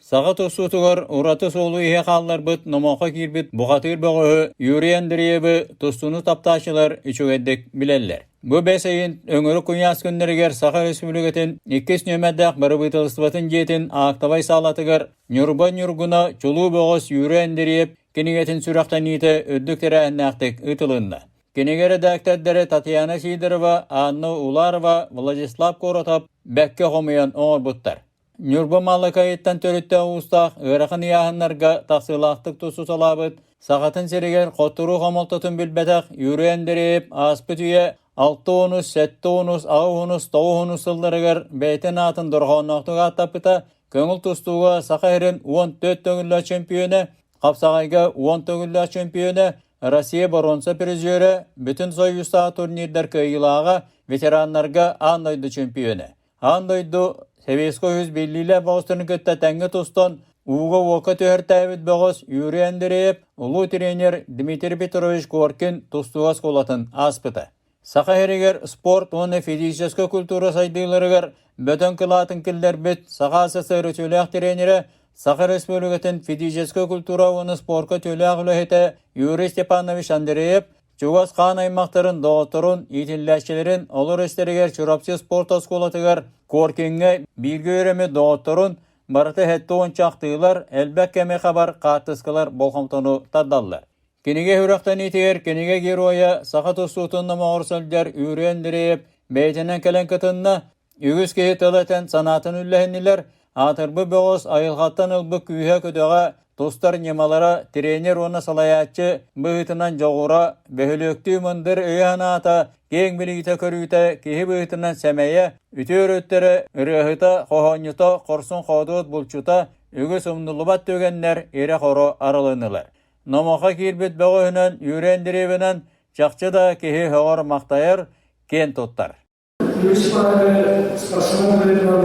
Саха тустуутугар ураты суолу-ииһи хаалларбыт номоххо киирбит бухатыыр бөҕөһү Юрий Андреевы тустууну таптааччылар үчүгэйдик билэллэр. Бу бэс ыйын өҥүрүк куйаас күннэригэр Саха Республикатын иккис нүөмэрдээх бырабыыталыстыбатын дьиэтин аактабай саалатыгар Ньурба Ньургуна чулуу бөҕөс Юрий Андреев кинигэтин сүрэхтэниитэ үрдүк тэрээһиннээхтик ыытылынна. Кинигэ эрэдээктэрдэрэ Татьяна Сидорова, Анна Уларова, Владислав Коротов бэккэ хомуйан оҥорбуттар. Ньурба Маалыкайыттан төрүттээх уустаах ыарахан ыйааһыннарга тахсыылаахтык тусуталаабыт, Сахатын сиригэр хотторуу хомолтотун билбэтэх Юрий Андреев ааспыт үйэ алта уонус, сэттэ уонус, аҕыс уонус, тоҕус уонус сылларыгар бэйэтин аатын дорҕоонноохтук ааттаппыта, көҥүл тустууга Саха сирин 14 төгүллээх чөмпүйүөнэ, хапсаҕайга 10 төгүллээх чөмпүйүөнэ, Россия боруонса призерэ, Бүтүн Союзтааҕы турнирдар кыайыылааҕа, ветераннарга аан дойду чөмпүйүөнэ. Аан дойду Сэбиэскэй үһүс биллиилээх бөҕөстөрүн кытта тэҥҥэ тустан, ууга-уокка түһэртээбит бөҕөс Юрий Андреев улуу тренер Дмитрий Петрович Коркин тустууга оскуолатын ааспыта. Саха сиригэр спорт уонна физическэй культура сайдыыларыгар бөдөҥ кылаатын киллэрбит Саха СССР үтүөлээх тренерэ, Саха Республикатын физическэй культура уонна спорка үтүөлээх үлэһитэ Юрий Степанович Андреев Чугас хаан аймахтарын, доҕотторун, иитиллээччилэрин олор истэригэр Чурапчы спорт оскуолатыгар Коркиҥҥа бииргэ үөрэммит доҕотторун барыта сэттэ уонча ахтыылар, элбэх кэми хабар хаартыскалар болҕомтону тардаллар. Кинигэ сүрэхтэниитигэр кинигэ геройа саха тустуутун номоҕор сылдьар Юрий Андреев бэйэтинэн кэлэн кытынна, Үгүс киһи тыл этэн санаатын үллэһиннилэр, аатырбыт бөҕөс айылҕаттан ылбыт күүһэ-көдөҕө, тустар ньымалара, тренер уонна салайааччы быһыытынан дьоҕура, бөһүлүөктүү мындыр өйө-санаата, киэҥ билиитэ-көрүүтэ, киһи быһыытынан сэмэйэ, үтүө өрүттэрэ, ырыаһыта, хоһоонньута, хорсун-хоодуот булчута, үгүс умнуллубат түгэннэр ирэ-хоро арылыннылар. Номоххо киирбит бөҕөһүнэн Юрий Андреевинэн чахчы да киһи сөҕөр-махтайар, киэн туттар. Үгүс баары спортсмен быһыытынан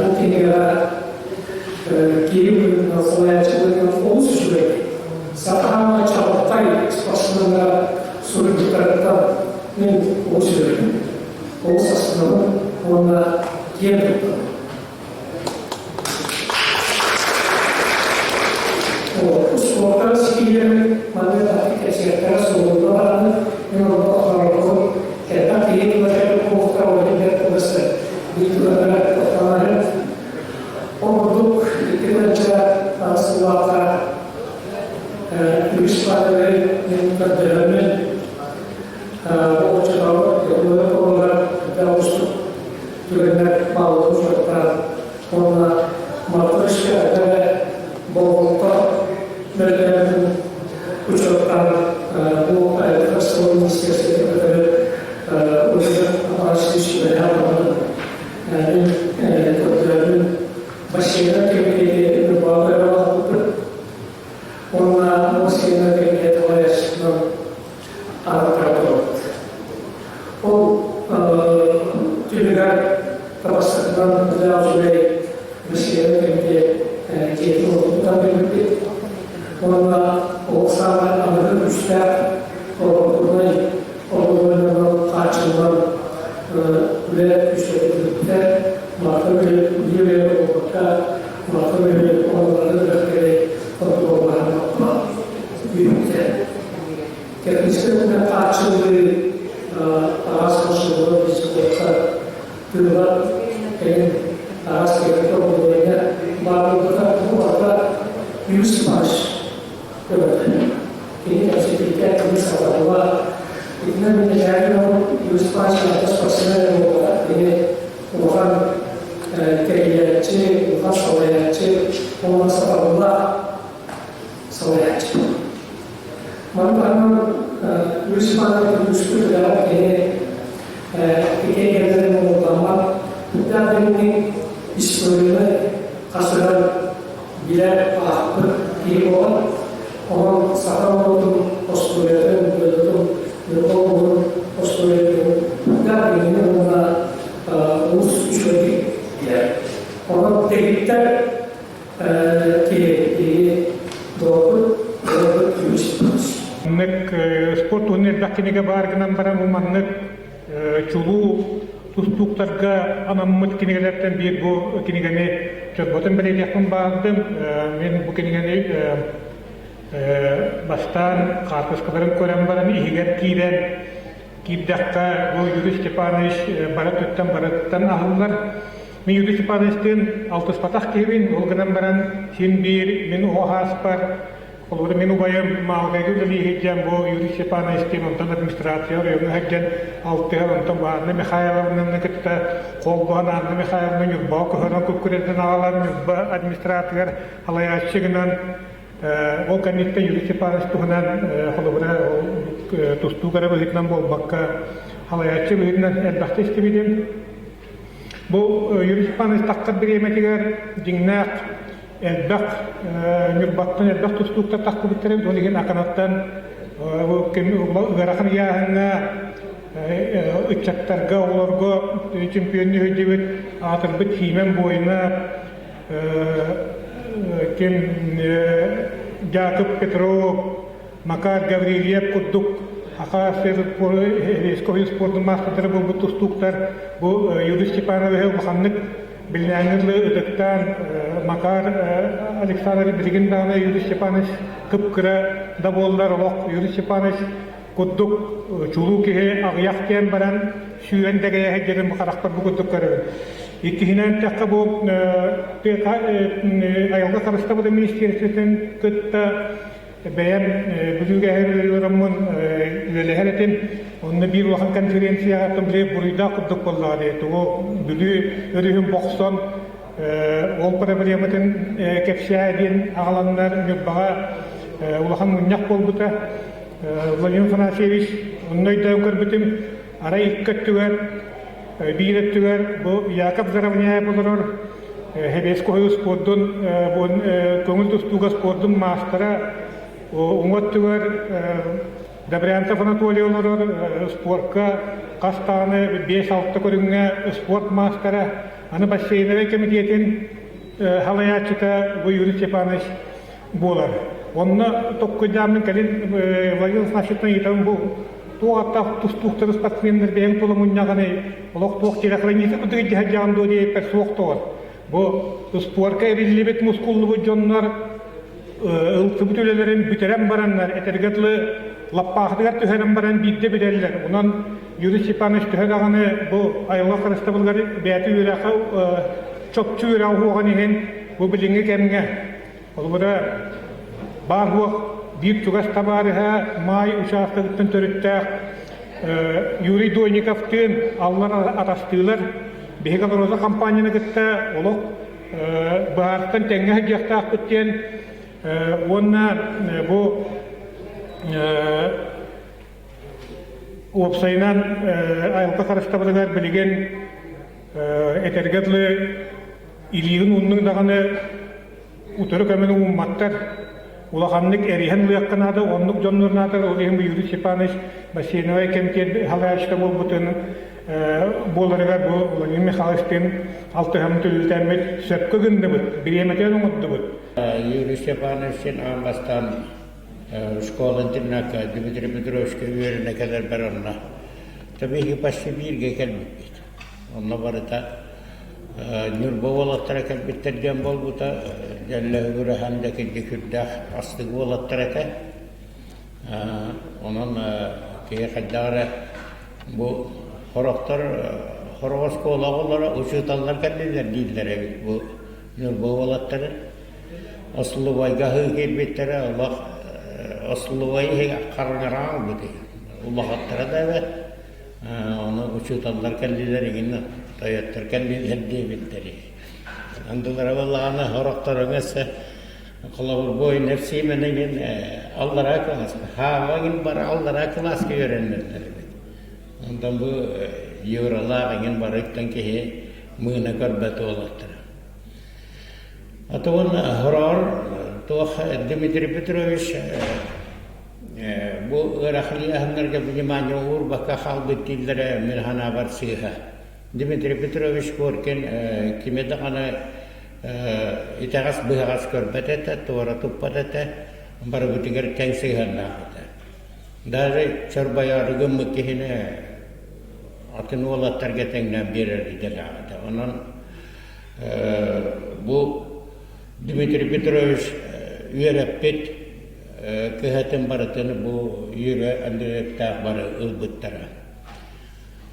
бу кинигэҕэ киһи быһыытынан салайааччы быһыытынан олус үчүгэй. Саха чаҕылхай спортсменнара суруйбуттарыттан мин олус үөрэбин, олус астынабын уонна киэн туттабын. Спортка ситиһиилэрин маннык кэпсиэхтэрэ суолунна даҕаны мин онно охторорбун элбэх киһи тылатыгар куоһуктар олорон кылгастар биир тыллара тохтолоһун ол курдук икки тыһыынча сыллаахха үгүс баатыры мин көрдөрөммүн оччотооҕу оҕолор уустук түгэннэр баалларын учуоттаан уонна матырышка эрэ болҕомто мөлтөөбүтүн учуоттаан бу айылҕа министерствотын кытары Владимир Афанасьевич үлэлээн мин көрдөрөммүн бассейна кэмитиэти Ньурбаҕа көрө уонна бассейна кэмитиэт салайааччытынан ааттара Ол түмүгэр бастакынан үлэҕэ үчүгэй Россияны кэмитиэт дьиэтин уотуттан билбиппит. Уонна ол саамай аныгы күүстээх лабораторнай оборудованиенан хааччыллан үлэ күүскэ ыытыллыбыта. Марта үлэ буолбакка, Марта үлэ оҥороллорун үрэхтэри хонтуруоллаһан күүһүрдэ. Техническэй өттүнэн хааччыллыы араас маршруттары дискотека тыыла кэлин араас техника оборудование баар буолбута бу барыта үгүс марш өҥөтө. Кини кэпсэтиитэ, кини сатабыла. Итинэн мин этээри үгүс марш спортсмен буолбата. Кини улахан тэрийээччи, улахан салайааччы, уонна сатабыллаах салайааччы. Маны таһынан үс маннык үгүспүт үлэҕэ киһи ити эйгэлэрин муҥурдаммат үрдээх билиҥҥи историяны хасыһан билэр аахпыт киһи буолан, онон саха норуотун остуоруйатын, дойдутун, Ньурба улууһун остуоруйатын үрдээх билиҥҥи уонна олус үчүгэйдик билэр. Онон дэгиттэр Маннык спорт уһун элбэх кинигэ баар гынан баран бу маннык чулуу тустууктарга анаммыт кинигэлэртэн биир бу кинигэни чорботон бэлиэтиэхпин баҕардым. Мин бу кинигэни бастаан хаартыскаларын көрөн баран иһигэр киирэн киирдэххэ бу Юрий Степанович бары өттүттэн барыттан аһыллар. Мин Юрий Степановичтыын алтыспатах киһибин, ол гынан баран син биир мин оҕо сааспар Холобура, мин убайым Маалгайга үлэлии сылдьан бу Юрий Степановичтыын онтон администрация оройуоҥҥа сылдьан алтыһан, онтон бу Анна Михайловнаны кытта холбоһон Анна Михайловна Ньурбаҕа көһөрөн күккүрэтэн аҕалан Ньурба администратыгар салайааччы гынан ол кэнниттэн Юрий Степанович туһунан холобура ол тустуук эрэ быһыытынан буолбакка салайааччы быһыытынан элбэхтэ истибитим. Бу Юрий Степанович таххар бириэмэтигэр дьиҥнээх элбэх Ньурбаттан элбэх тустууктар тахсыбыттар эбит. Ол иһин Аканаттан ыарахан ыйааһыҥҥа ыччаттарга, оҕолорго чемпионнуу сылдьыбыт аатырбыт Сиимэн Буойуна ким Дьаакып Петров, Макар Гаврильев курдук Саха спордун маастардара буолбут тустууктар бу Юрий Степановиһы улаханнык Билинээҥҥи дылы ытыктаан Макар Александрович билигин даҕаны Юрий Степанович кып-кыра да буоллар олох Юрий Степанович курдук чулуу киһи аҕыйах диэн баран сүүрэн дэгэйэ сылдьарын харахпар бу курдук көрөбүн. Иккиһинэн эттэххэ бу айылҕа харыстабылын министиэристибэтин кытта Бэйэм Бүлүүгэ ыҥыраммын үлэлэһэр этим. Онно биир улахан конференцияҕа били буруйдаах курдук буоллаҕа дии. Тугу Бүлүү өрүһүн бохсон ол проблематын кэпсээ диэн аҕаланнар Ньурбаҕа улахан мунньах буолбута. Владимир Афанасьевич онно өйдөөн көрбүтүм, арай икки өттүгэр биир өттүгэр бу Яков Заровняев олорор Сэбиэскэй спордун көҥүл тустууга спордун маастара уҥа өттүгэр Добрянцев Анатолий олорор спорка хас даҕаны 5-6 көрүҥҥэ спорт маастара аны бассейновай кэмитиэтин салайааччыта бу Юрий Степанович буолар. Онно токкуйдааммын кэлин Владимир Афанасьевтан ыйытабын бу туох аттаах тустууктары спортсменнар бэйэҥ тула мунньаҕыный олох туох телохранитель курдук илдьэ сылдьаҕын дуо диэбиппэр суох тоҕор. Бу спорка эриллибит мускуллубут дьоннор ылсыбыт үлэлэрин бүтэрэн бараннар этэргэ дылы лаппаахытыгар түһэрэн баран биирдэ билэллэр. Онон Юрий Степанович төһө даҕаны бу айылҕа харыстабылыгар бэйэтэ үөрэххэ чопчу үөрэҕи уһуоҕун иһин бу билиҥҥи кэмҥэ Холобура, баар-суох биир чугас табаарыһа Маай учаастагыттан төрүттээх Юрий Дойниковтыын аллар атастыылар. Биһиги Алроса компанияны кытта олох быһаартан тэҥҥэ сылдьыахтаахпыт диэн уонна бу уопсайынан айылҕа харыстабылыгар билигин этэргэ дылы илиигин ууннуҥ даҕаны утары көмөнү уумматтар. Улаханнык эриһэн ылыахха наада, оннук дьоннор наада. Ол иһин бу Юрий Степанович бассейновай кэмитиэт салайааччыта буолбутун буоларыгар бу Владимир Михайловичтыын алтыһаммыт үлэлээммит сөпкө гынныбыт, бириэмэтигэр оҥордубут. Юрий Степанович аан бастаан школа-интернакка Дмитрий Петровичка үөрэнэ кэлэрбэр онно биһиги почти бииргэ кэлбиппит. Онно барыта Ньурба уолаттара кэлбиттэр диэн буолбута, дьэллэһигирэһэн да кирдик үрдээх астык уолаттар этэ. Онон киһи хайдах эрэ бу сорохтор сорох оскуола оҕолоро учууталлар кэллилэр дииллэр эбит бу Ньурба уолаттары. Остолобуойга аһыы киирбиттэрэ олох остолобуой иһигэр хараҥараан ылбыт улахаттара да эбэт. Ону учууталлар кэллилэр игин тойоттор кэллилэр диэбиттэр. Андылара буоллаҕына сорохторуҥ өссө холобур Бойнев Сиимэн игин аллараа кылааска, Хаава игин бары аллараа кылааска үөрэннэллэр эбит. Онтон бу Юралаах игин барыттан киһи мыына көрбөт уолаттара. А то уонна хороҕор туох Дмитрий Петрович Бу ыарахан ыйааһыннарга внимание уурбакка хаалбыт дииллэрэ мин санаабар сыыһа. Дмитрий Петрович Коркин кими даҕаны итэҕэс-быһаҕас көрбөт этэ, туора туппат этэ, барыбытыгар тэҥ сыһыаннаах этэ. Даже чорбойоору гыммыт киһини атын уолаттарга тэҥнээн биэрэр идэлээх этэ. Онон бу Дмитрий Петрович үөрэппит кыһатын барытын бу Юрий Андреевтаах бары ылбыттара.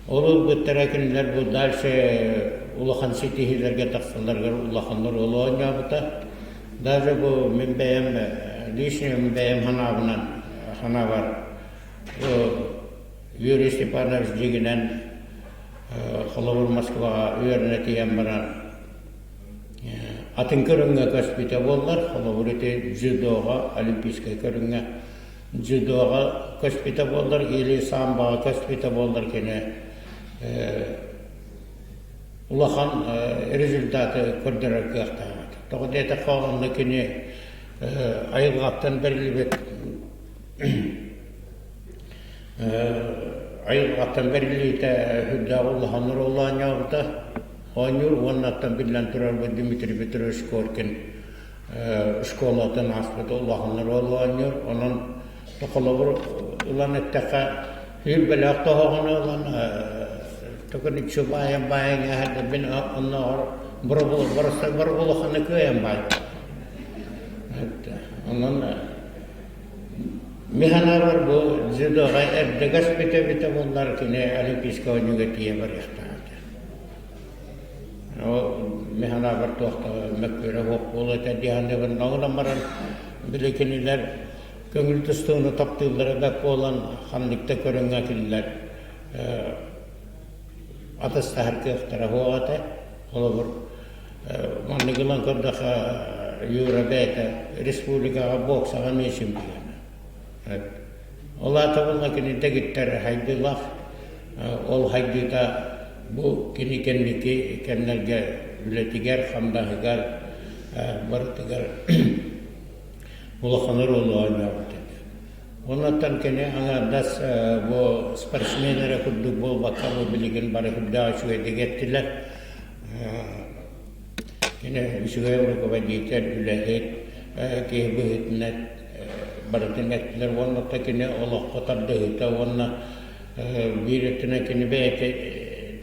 Ол ылбыттара кинилэр бу дальше улахан ситиһиилэргэ тахсалларыгар улахан оруолу оонньообута. Даже бу мин бэйэм лично мин бэйэм санаабынан санаабар Юрий Степанович дьиҥинэн холобур Москваҕа үөрэнэ тиийэн баран атын көрүҥҥэ көспүтэ буоллар, холобур ити дзюдоҕа, олимпийскай көрүҥҥэ дзюдоҕа көспүтэ буоллар или самбоҕа көспүтэ буоллар кини улахан результаты көрдөрөр кыахтаах этэ. Тоҕо диэтэххэ онно кини айылҕаттан бэриллибит айылҕаттан бэриллиитэ сүрдээх улахан оруолу оонньообута. Оонньуур уоннаттан биллэн турар бу Дмитрий Петрович Коркин школатын ааспыта улахан оруолу оонньуур. Онон холобур ылан эттэххэ, сүүрбэлээх тоһоҕону ылан төкүнүччү баайан баайан иһэрдэрбин оннооҕор боробулаханы кыайан баайбат. Онон Мин санаабар бу дзюдоҕа эрдэгэс бүтэ-бүтэ буоллар кини Олимпийскай оонньууга тиийэ барыахтаах этэ. Ол мин санаабар туох да мөккүөрэ суох буолуо этэ дии саныыбын. Онон баран били кинилэр көҥүл тустууну таптыыллара бэрт буолан ханнык да көрүҥҥэ кинилэр атастаһар кыахтара суох этэ. Холобур, маннык ылан көрдөххө, Юра бэйэтэ республикаҕа боксаҕа эмиэ чемпиона. Ол аата буолла кини дэгиттэр хайдыылаах, ол хайдыыта бу кини кэнники кэмнэргэ үлэтигэр, хамнаһыгар барытыгар улахан оруолу оонньообут этэ. Оннуттан кини аҥаардас бу спортсмен эрэ курдук буолбакка, бу билигин бары үрдээх үчүгэйдик эттилэр. Кини үчүгэй руководитель, үлэһит, киһи быһыытынан барытын эттилэр уонна кини олоххо тардыһыыта уонна биир өттүнэн кини бэйэтэ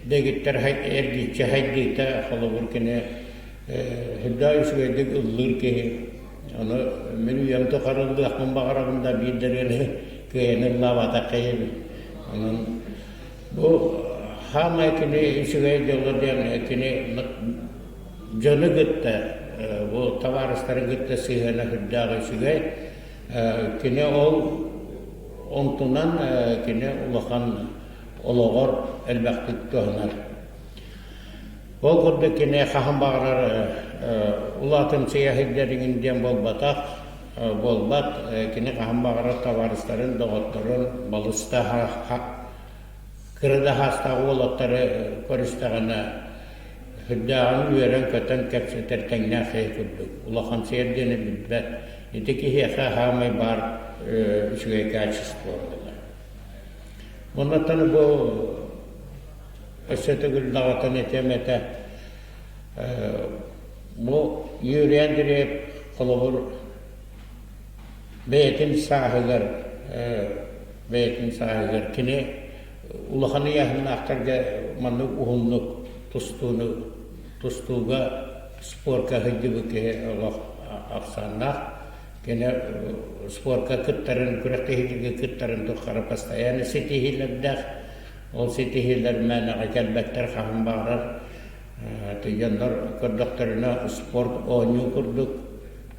дэгиттэр эргиччи хайдыыта, холобур кини үрдээх үчүгэйдик ыллыыр киһи. Ону мин үйэм тухары ыллыахпын баҕарабын да биир да ырыаны кыайан ыллаабатах киһибин. Онон бу хаамай кини үчүгэй дьоло диэн кини дьону кытта бу табаарыстарын кытта сыһыана сүрдээх үчүгэй. Кини ол онтунан кини улахан олоҕор элбэхтик туһанар. Ол курдук кини хаһан баҕарар улаатымсыйа сылдьар диэн буолбатах, буолбат. Кини хаһан баҕарар табаарыстарын, доҕотторун, балыстаах кыра да саастаах уолаттары көрүстэҕинэ сүрдээҕин үөрэн-көтөн кэпсэтэр тэҥнээх киһи курдук. Улахамсыйар диэни билбэт. Ити киһиэхэ саамай баар үчүгэй качество буолар. Оннуттан бу Өссө төгүл даҕатан этиэм этэ, бу Юрий Андреев холобур бэйэтин сааһыгар бэйэтин сааһыгар кини улахан ыйааһыннаахтарга маннык уһуннук тустууну тустууга спорка сылдьыбыт киһи олох ахсааннаах. Кини спорка кыттарын, күрэхтэһиилэргэ кыттарын тухары постоянно ситиһиилэрдээх. Ол ситиһиилэр мээнэҕэ кэлбэттэр хаһан баҕарар дьоннор көрдөхтөрүнэ спорт оонньуу курдук,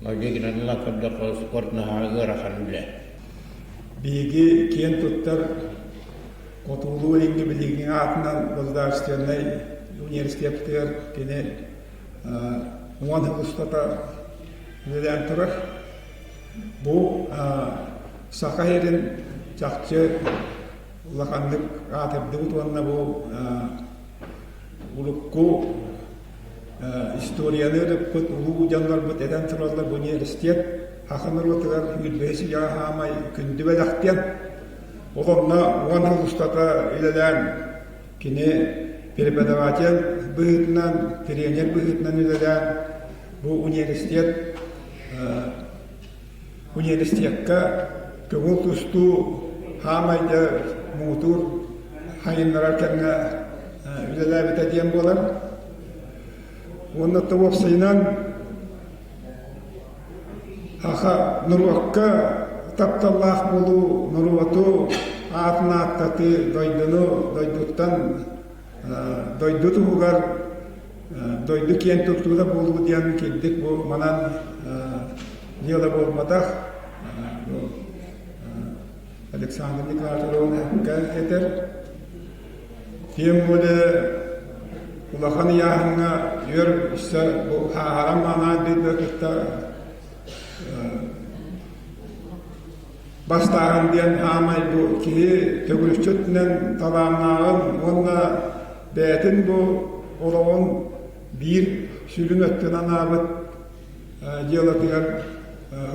но дьиҥинэн ылан көрдөххө спорт наһаа ыарахан үлэ. Биһиги киэн туттар Хотугулуу-Илиҥҥи билиҥҥи аатынан государственнай университеппытыгар кини уон сыл устата үлэлээн турар. Бу Саха сирин чахчы улаханнык аатырдыбыт уонна бу урукку историяны ырыппыт улуу дьоннорбут этэн тураллар бу университет саха норуотугар сүүрбэһис үйэҕэ саамай күндү бэлэхтиэн ол онно уон сыл устата үлэлээн кини преподаватель быһыытынан тренер быһыытынан үлэлээн бу университет Университекка көҥүл тустуу хаамайда муҥутуур хайыннарар кэмҥэ үлэлээбитэ диэн буолар. Уонна уопсайынан Аха норуокка тапталлаах буолуу, норуоту аатын ааттатыы, дойдуну дойдуттан дойду туһугар дойду киэн туттуута буолуу диэн кирдик бу манан дьыала буолбатах. Александр Николаевич этэр. Тем более улахан ыйааһыҥҥа үөр өссө бу хааһаран манаан биэрбэ кытта бастааһын диэн аамай бу киһи төгүрүччү өттүнэн талааннааҕын уонна бэйэтин бу олоҕун биир сүрүн өттүн анаабыт дьыалатыгар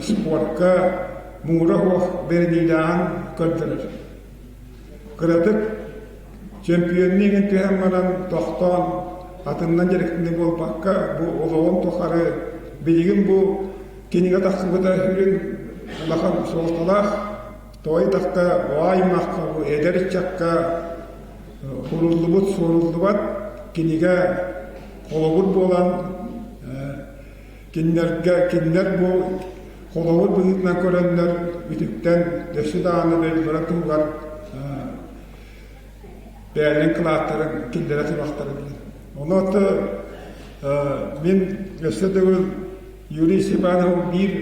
спортка муҥура суох бэриниилээҕин көрдөрөр. Кыратык чөмпүйүөннүү игин түһэн баран тохтоон атынынан дьарыктаныы буолбакка бу олоҕун тухары билигин бу кинигэ тахсыбыта сүрүн улахан суолталаах тоҕо тахта оҕо аймахха бу эдэр ыччакка суруллубут суоруллубат кинигэ холобур буолан Кинилэргэ кинилэр бу холобур быһыытынан көрөннөр үтүктэн өссө даҕаны дойдуларын туһугар бэйэлэрин кылааттарын киллэрэ турахтара диэн. Ону мин өссө төгүл Юрий Степанов биир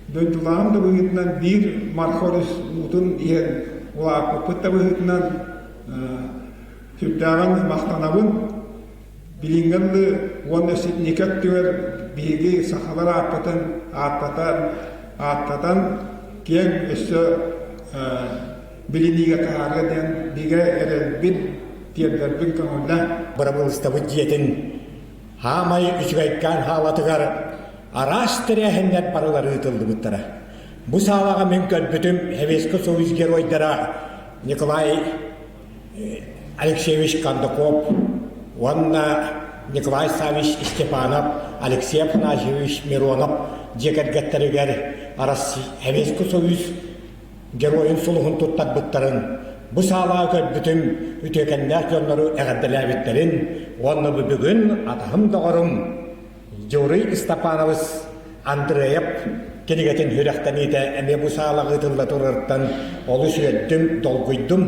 дойдулааҕым да быһыытынан биир Марха өрүс уутун иһэн улааппыппыт да быһыытынан сүрдээҕин махтанабын. Билиҥҥи дылы уонна ситинники өттүгэр биһиги сахалар ааппытын ааттатан, ааттатан киэҥ өссө билиниигэ таһаарыа диэн бигэ эрэлбин, тиэрдэрбин көҥүллээ. Бырабыылыстабыт дьиэтин хаамай үчүгэйкээн хаалатыгар араас тэрээһиннэр барылар ыытыллыбыттара. Бу саалаҕа мин көрбүтүм Советский Союз геройдара Николай Алексеевич Кондаков уонна Николай Саввич Степанов, Алексей Афанасьевич Миронов дьиэ кэргэттэригэр Советский Союз Геройун сулуһун туттарбыттарын, бу саалаҕа көрбүтүм үтүөкэннээх дьоннору эҕэрдэлээбиттэрин уонна бу бүгүн атаһым доҕорум Юрий Степанович Андреев кинигэтин сүрэхтэниитэ эмиэ бу саалаҕа ыытылла турарыттан олус үөрдүм, долгуйдум.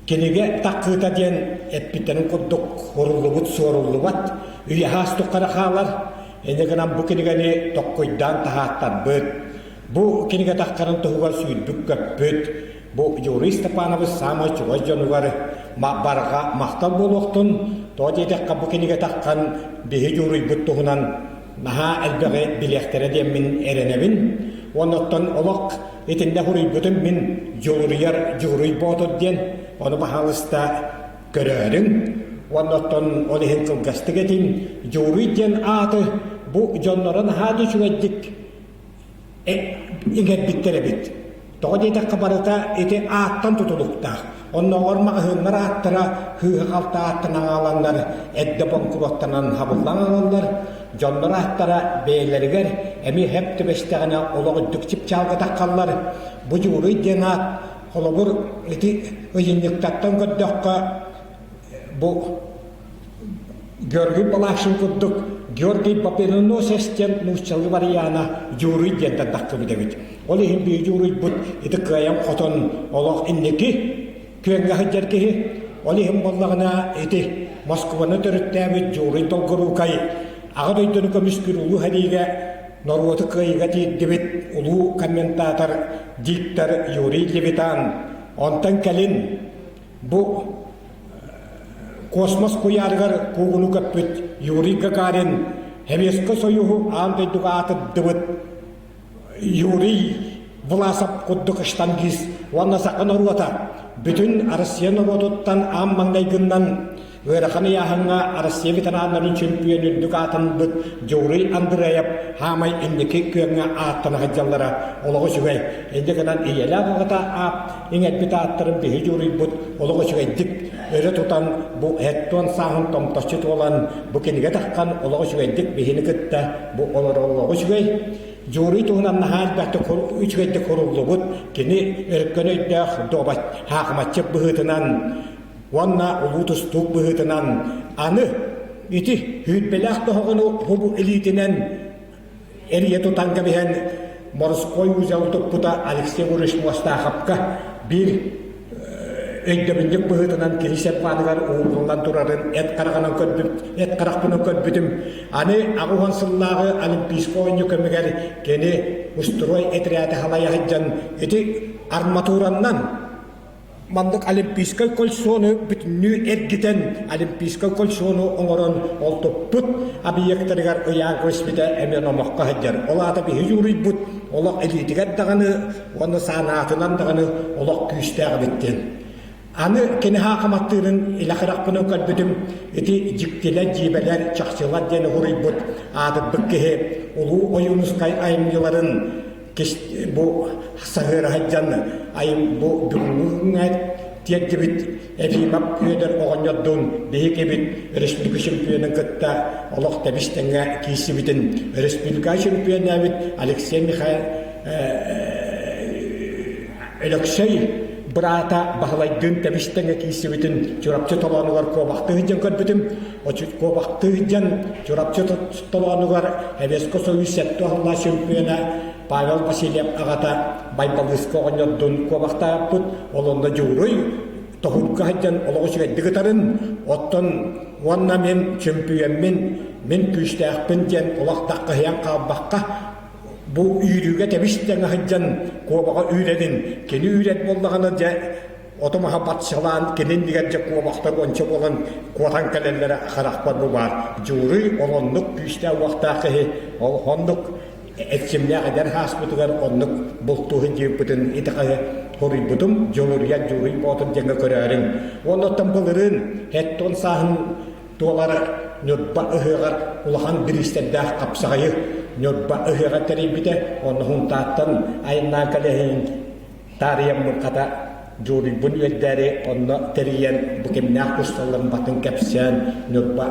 Кинигэ таххыыта диэн эппиттэрин курдук уруллубут суоруллубат, үйэһаас тухары хаалар. Инньэ гынан бу кинигэни токкуйдаан таһааттарбыт. Бу кинигэ таххарын туһугар сүүрбүт-көппүт. Бу Юрий Степанович саамай чугас дьонугар барҕа махтал буолуохтун. Тоҕо диэтэххэ бу кинигэ таххан биһи дьууруйбут туһунан наһаа элбэҕи билиэхтэрэ диэммин эрэнэбин. Уонна оттон олох итиннэ суруйбутум мин дьулуруйар Дьууруй Боотур диэн, ону баһаалыста көрөөрүҥ. Уонна оттон ол иһин кылгастык этиим, Дьууруй диэн ааты бу дьонноро наһаа да үчүгэйдик иҥэрбиттэр эбит. Тоҕо диэтэххэ барыта ити ааттан тутулуктаах. Оннооҕор маҕаһыыннар ааттара сыыһа-халты ааттан аҕаланнар эрдэ боҥкуруоттанан хабыллан ылаллар. Дьоннор ааттара бэйэлэригэр эмиэ сөп түбэстэҕинэ олох үрдүк чыпчаалга таххаллар. Бу Дьууруй диэн аат холобур ити ыйынньыктартан көрдөххө бу Георгий Балашин курдук Георгий Победоносец диэн нууччалыы вариана Дьууруй диэн тардаххыбыт эбит. Ол иһин биһиги Дьууруйбут ити кыайан-хотон олох инники күөҥҥэ сылдьар киһи. Ол иһин буоллаҕына ити Москваны төрүттээбит Дьууруй Долгоруукай Аҕа дойдуну көмүскүүр улуу сэриигэ норуоту кыайыыга тиэрдибит улуу комментатор, диктор Юрий Левитан онтон кэлин Бу космос куйаарыгар куугуну көппүт Юрий Гагарин Советскай Союһу аан дойдуга аатырдыбыт Юрий Власов курдук штангист уонна саха норуота бүтүн Россия норуотуттан аан маҥнайгыннан ыарахан ыйааһыҥҥа Россия ветераннарын чөмпүйүөн үрдүк аатырбыт Дьууруй Андреев хаамай инники күөҥҥэ ааттана сылдьаллара олох үчүгэй. Инньэ гынан ийэлээх аҕата аап иҥэрбит ааттарын биһи дьууруйбут олох үчүгэйдик өрө тутан бу һэттуон сааһын томточчу туолан бу кинигэ таххан олох үчүгэйдик биһини кытта бу олороллоҕу үчүгэй. Дьууруй туһунан наһаа элбэхтик үчүгэйдик суруллубут кини өркөн өйдөөх дуобат хаахымаччык быһыытынан. Уонна улуу тустуук быһыытынан аны ити сүүрбэлээх тоһоҕону хубу илиитинэн эрийэ тутан кэбиһэн морской узел туппута Алексей Егорович Муостаахапка биир өйдөбүнньүк быһыытынан киһи серпааныгар ууруллан турарын эт хараҕынан көрбүт эт харахпынан көрбүтүм. Аны 80 сыллааҕы Олимпийскай оонньуу кэмигэр кини устуруой этэрээти халайа сылдьан ити арматураннан Маннык Олимпийскай кольцону бүтүннүү эргитэн, Олимпийскай кольцону оҥорон ол туппут объектарыгар ыйаан кэбиспитэ эмиэ номоххо сылдьар. Ол аата биһи дьууруйбут олох илиитигэр даҕаны уонна саанаатынан даҕаны олох күүстээх эбит диэн. Аны кини хаахаматтыырын илэ харахпынан көрбүтүм, ити дьиктилэр, дьиибэлэр, чахчылар диэн уһуруйбут аатырбыт киһи Улуу Ойуунускай айымньыларын бу саһыара сылдьан айым бу бүгүҥҥү тиэрдибит Ефимов Петр оҕонньордуун биһиги өрөспүүбүлүкэ чемпионун кытта олох тэбис тэҥҥэ киирсибитин өрөспүүбүлүкэ чемпионнаабыт Алексей Михайлович Өлөксөй быраата Баһылайдыын тэбис тэҥҥэ киирсибитин Чурапчы толоонугар куобахтыы сылдьан көрбүтүм. Куобахтыы сылдьан Чурапчы толоонугар Эвеско Союз сэттэ уһуллаа чемпиона Павел Васильев аҕата Байбалыыска оҕонньордуун куобахтаабыппыт. Ол онно Дьууруй тоһуурга сылдьан олох үчүгэйдик ытарын, оттон уонна мин чөмпүйүөммүн, мин күүстээхпин диэн олох даххаһыйан хаалбакка бу үүрүүгэ тэбис тэҥэ сылдьан куобаҕа үүрэрин, кини үүрэр буоллаҕына дьэ оту-маһы батсалаан кини иннигэр дьэ куобахтар уонча буолан куотан кэлэллэрэ харахпар бу баар. Дьууруй ол оннук күүстээх-уохтаах киһи, ол оннук эрчимнээх эдэр ааспытыгар оннук бултуу сылдьыбыппытын итэҕэйэ хоруйбутум Дьулуруйар Дьууруй Боотур диэҥҥэ көрөөрүҥ. Уонна оттон былырыын 70 сааһын туолар Ньурба ыһыаҕар улахан бириистэрдээх хапсаҕайы Ньурба ыһыаҕа тэрийбитэ. Онно Һунтааттан айаннаан кэлэһин таарыйаммын хата Дьууруйбун үөрдээри онно тэрийэн бу кимнээх тусталларын батын кэпсээн Ньурба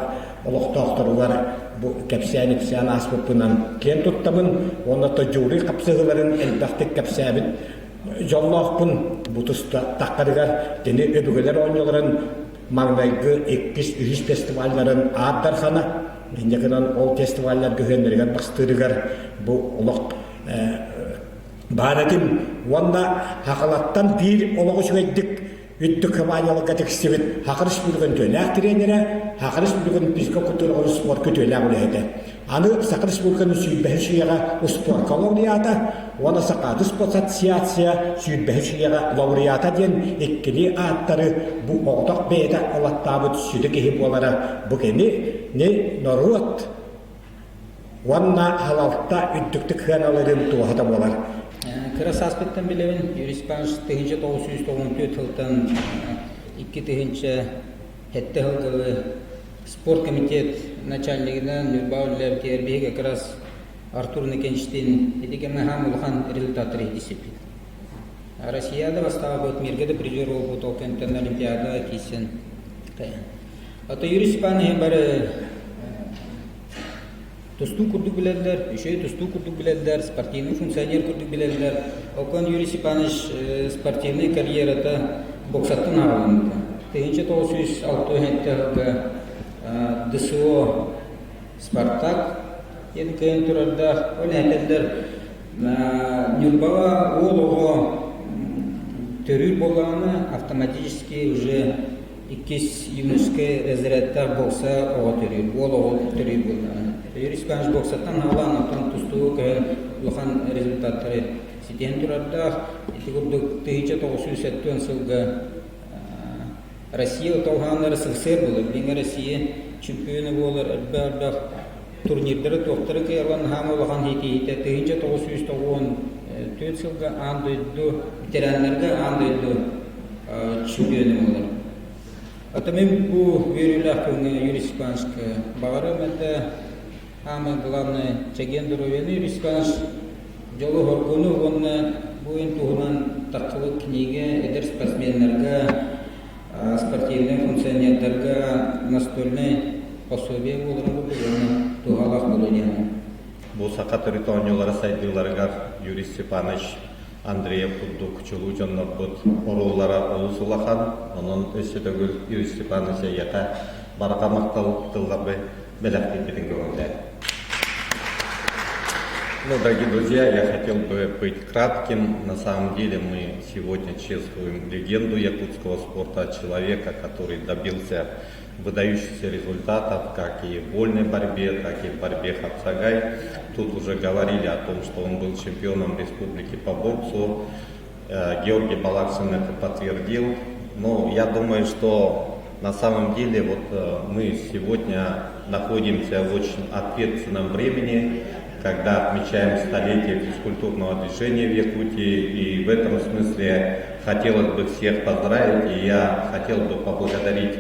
олохтоохторугар бу кэпсээн-ипсээн ааспыппынан киэн туттабын уонна Дьууруй хапсыһыыларын элбэхтик кэпсээбит дьоллоохпун. Бу туста таххарыгар кини өбүгэлэр оонньууларын маҥнайгы, иккис, үһүс фестивалларын аат дархана, инньэ гынан ол фестивалларга үһүөннэригэр бастыырыгар бу олох баар этим уонна Хахалаттан биир олох үчүгэйдик үрдүк хамаанньаларга тиксибит Саха Республикатын үтүөлээх тренерэ, Саха Республикатын физкультураҕа спорка үтүөлээх үлэһитэ. Аны Саха Республикатын сүүрбэһис үйэҕэ успуорка лауреата уонна Сахаады спортассоциация сүүрбэһис үйэҕэ лауреата диэн иккилии ааттары бу оҕотох бэйэтэ ылаттаабыт сүдү киһи буолара бу кини не норуот уонна халалта үрдүктүк сыаналыырын туоһута буолар. Кыра сааспыттан билэбин, Юрий Степанович 1994 сылтан 2007 сылдылы спорт комитет начальнигынан Ньурба үлэлээбитигэр биһиги как раз Артур Иннокентьевичтиин ити кэмҥэ хаам улахан результаттары иһитисиппит. Россияда бастаабыт, миргэ да призер буолбут, ол кэнниттэн Олимпиада киирсэн. Ото Юрий Степанович бары тустуу курдук билэллэр, үчүгэй тустуу курдук билэллэр, спортивный функционер курдук билэллэр. Окон Юрий Степанович спортивный карьерата боксаттан ааҕылынна. 1906 сылга ДСО «Спартак» диэн кыайан турардаах. Ол этэллэр Ньурбаҕа уол оҕо төрүүр буоллаҕына автоматически уже иккис юношескай разрядтаах бокса оҕо төрүүр, уол оҕо төрүүр буоллаҕына. Юрий Степанович боксаттан аҕалаан, оттон тустууга көһөн улахан результаттары ситиһэн турардаах. Ити курдук 1970 сылга Россия отолһааннара СССР буолар. Билиҥҥи Россия чемпиона буолар элбэх-элбэх турнирдары туохтары кыайаллан хаама улахан хитиһитэ 1994 сылга аан дойду ветераннарга аан дойду чемпиона буолар. Ата мин бу үөрүүлээх күҥҥэ Юрий Степановичка баҕарыам этэ. Самое главное, чэгиэн доруобуйаны Юрий Степанович дьолу-соргуну уонна бу ин туһунан тахсыбыт книгэ эдэр спортсменнарга, спортивнай функционердарга настольнай пособие буоларын курдук уонна туһалаах буолуо диэн. Бу саха төрүт оонньуулара сайдыыларыгар Юрий Степанович. Андреев курдук чулуу дьоннорбут оруоллара олус улахан. Онон өссө төгүл Юрий Степанович эйиэхэ барҕа махтал тылларбы бэлэхтиирбитин көҥүллээ. Ну, дорогие друзья, я хотел бы быть кратким. На самом деле мы сегодня чествуем легенду якутского спорта, человека, который добился выдающихся результатов как и в вольной борьбе, так и в борьбе хапсагай. Тут уже говорили о том, что он был чемпионом республики по боксу. Георгий Балакшин это подтвердил. Но я думаю, что на самом деле вот мы сегодня находимся в очень ответственном времени, когда отмечаем столетие физкультурного движения в Якутии. И в этом смысле хотелось бы всех поздравить. И я хотел бы поблагодарить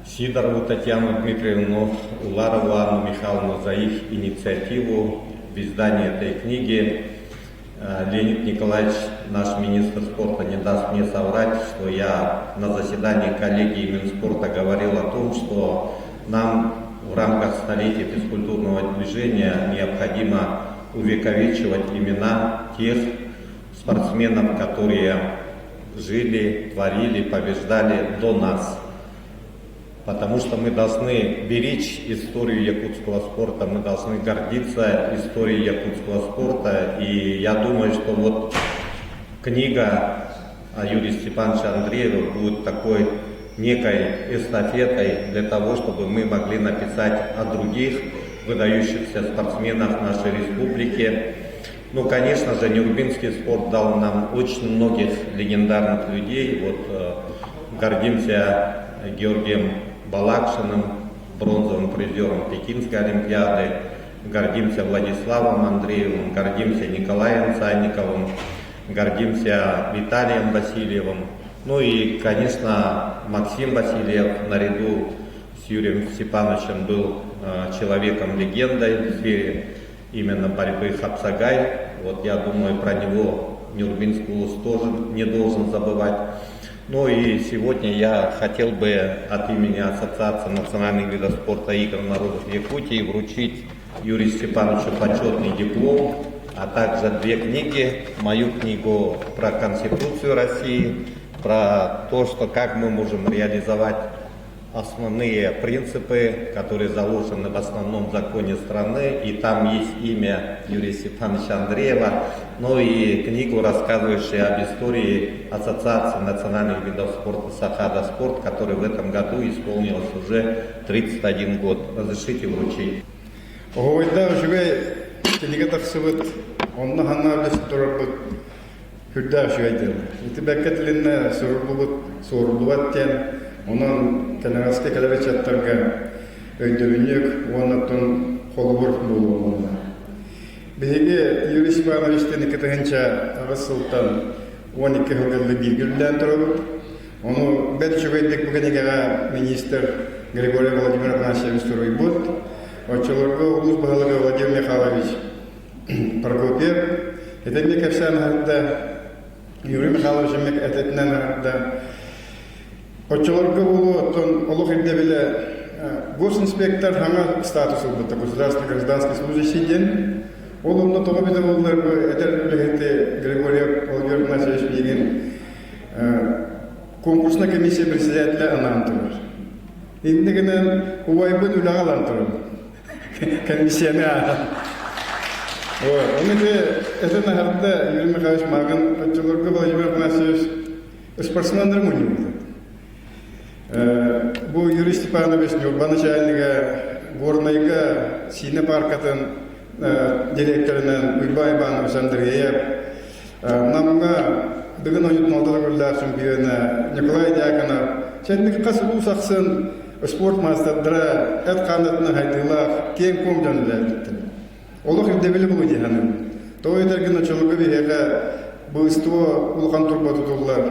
Сидорову Татьяну Дмитриевну, Уларову Анну Михайловну за их инициативу в издании этой книги. Леонид Николаевич, наш министр спорта, не даст мне соврать, что я на заседании коллегии Минспорта говорил о том, что нам в рамках столетия физкультурного движения необходимо увековечивать имена тех спортсменов, которые жили, творили, побеждали до нас. Потому что мы должны беречь историю якутского спорта, мы должны гордиться историей якутского спорта. И я думаю, что вот книга о Юрии Степановиче Андрееве будет такой некой эстафетой для того, чтобы мы могли написать о других выдающихся спортсменах нашей республики. Ну, конечно же, Нюрбинский спорт дал нам очень многих легендарных людей. Вот э, гордимся Георгием Балакшиным, бронзовым призером Пекинской Олимпиады, гордимся Владиславом Андреевым, гордимся Николаем Санниковым, гордимся Виталием Васильевым. Ну и, конечно, Максим Васильев наряду с Юрием Степановичем был человеком-легендой в сфере именно борьбы Хапсагай. Вот я думаю, про него Нюрбинский улус тоже не должен забывать. Ну и сегодня я хотел бы от имени Ассоциации национальных видов спорта игр народов Якутии вручить Юрию Степановичу почетный диплом, а также две книги. Мою книгу про Конституцию России, про то, что как мы можем реализовать основные принципы, которые заложены в основном законе страны, и там есть имя Юрия Степановича Андреева, ну и книгу, рассказывающую об истории Ассоциации национальных видов спорта «Сахада Спорт», которой в этом году исполнилось уже 31 год. Разрешите вручить. Оһуойдаах үчүгэй кинигэ тахсыбыт, онно ханна үлэс турарбыт Үрдээх үчүгэй дьыала. Ити бэккэ тилиннэ суруллубут, суоруллубат диэн, онон кэнэҕэски кэлэр ыччаттарга өйдөбүнньүк уонна оттон холобур буолуо Биһиги Юрий Степановичтыын 2008 сылтан 12 сылга бииргэ үлэлээн турабыт. Ону бэрт үчүгэйдик бу кинигэҕэ министр Григорий Владимир Афанасьевич суруйбут. Оччолорго улуус баһылыга Владимир Михайлович Прокопьев итинник кэпсээн аһарда, Юрий Михайлович эмиэ этэтинэн аһарда. Оччолорго буолуо, оттон олох ирдэбилэ госинспектор хаҥа статус ылбыта, государственный гражданский служащий диэн. Ол онно тоҕо билэ буоллар бу эдэр үлэһити Григорьев Владимир Игнатьевич миигин конкурсная комиссия председателя анаан турар. Иннэ гынан убайбын үлэҕэ ылан турабын. Комиссияны ааһан. Оны ити этэн аһарда Юрий Михайлович Магын оччолорго Владимир Афанасьевич спортсменнар мунньубута. Бу Юрий Степанович Ньурба начальнига Горнайга Сиинэ паркатын директорынан Уйбай Иванович Андреев, Намҥа Дыгын ойуун алтатыгыллаах чемпиона Николай Дьяконов, сэнник хас улуус ахсын спорт маастардара эт хааннатынан хайдыылаах киэҥ-куоҥ дьон үлэлээбиттэр. Олох ирдэбили булу дии саныыбын. Тоҕо этэргин оччолорго биһиэхэ быство улахан турба тутуллар,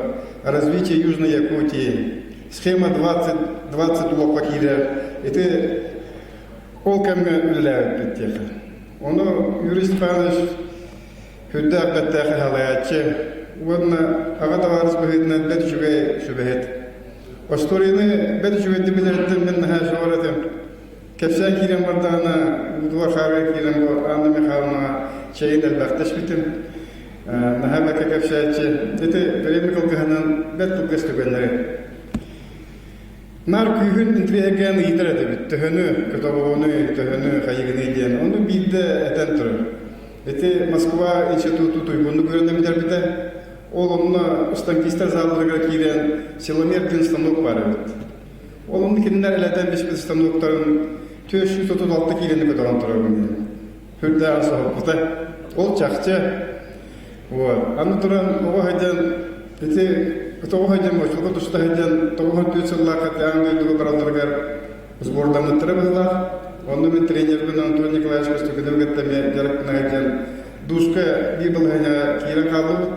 развитие Южной Якутии, схема 20 20 улуохха киирэр. Ити ол кэмҥэ үлэлээбиппит диэхэ. Ону Юрий Степанович Үрдээх бэттээхэй халайааччы уонна аҕа табаарыс быһыытынан бэрт үчүгэй сүбэһит. Остуоруйаны бэрт үчүгэйдик билэриттэн мин наһаа сөҕөр этим. Кэпсээн киирэн бардаҕына, уутугар хаарга киирэн бу Анна Михайловнаҕа чэйин элбэхтэ испитим. Наһаа бэккэ кэпсээччи. Ити бириэмэ кылгаһынан бэрт кылгас түгэннэри. Наар күүһүн интириэһиргээн ыйытар этибит. Төһөнү көтөҕөҕүнүй, төһөнү хайыгыный диэн. Ону биирдэ этэн турар. Ити Москва институту туйгуннук үөрэнэн бүтэрбитэ. Ол онно станкистар залларыгар киирэн силомер диэн станок баар эбит. Ол онно кинилэр элэтэн биспит станоктарын 436 киилэни көтөҕөн турабын диэн. Үрдээҕин соһуппута. Ол чахчы. Вот. Аны туран оҕо сылдьан ити тоҕо сылдьан мочулга туста сылдьан 94 сыллаахха аан дойдуга баралларыгар сбордаммыттара быһыылаах. Онно мин тренербин Антон Николаевич Костюкиновы кытта эмиэ дьарыктана сылдьан дуска биир балаһыанньаҕа киирэн хааллыбыт.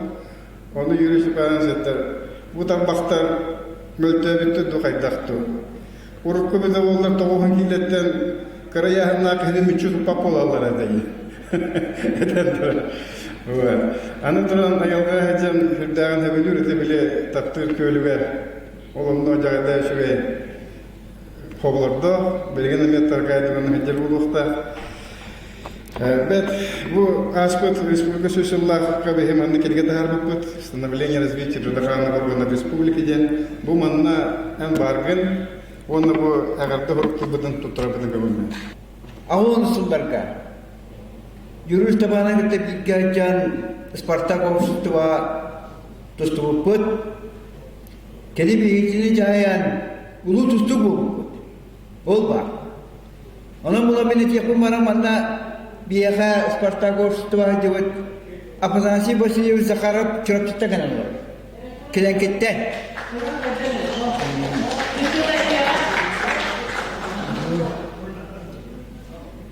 Ону Юрий Степанович этэр, бу тарбахтар мөлтөөбүттэр дуу хайдах дуу. Урукку бile буоллар тоҕуһун киилэттэн кыра ыйааһыннаах киһини мүччү туппат буолаллар этэ этэн турар. Аны туран айылҕа сылдьан сүрдээҕин сөбүлүүр ити били таптыыр күөлүгэр ол онно дьаҕайда үчүгэй хоболордоох билигин эмиэ таргаайдыбын сылдьар буолуохтаах. Бэт бу ааспыт республика сүүс сыллаахха биһи манна кинигэ таһаарбыппыт становление развития Дьудаханова уонна республика диэн бу манна эн бааргын уонна бу эҕэрдэ суруктарбытын туттарарбытын көҥүллүүр. Аҕыс сылларга Юрий Степанович кытта бииргэ сылдьан Спартак общество тустубуппут. Кини биһигини дьаһайан улуу тустуу буолбуппут. Ол баар. Онон була мин этиэхпин баран манна биһиэхэ Спартак общество сылдьыбыт Афанасий Васильевич Захаров Чурапчыттан кэлэн олорор. Килэҥкиттэн.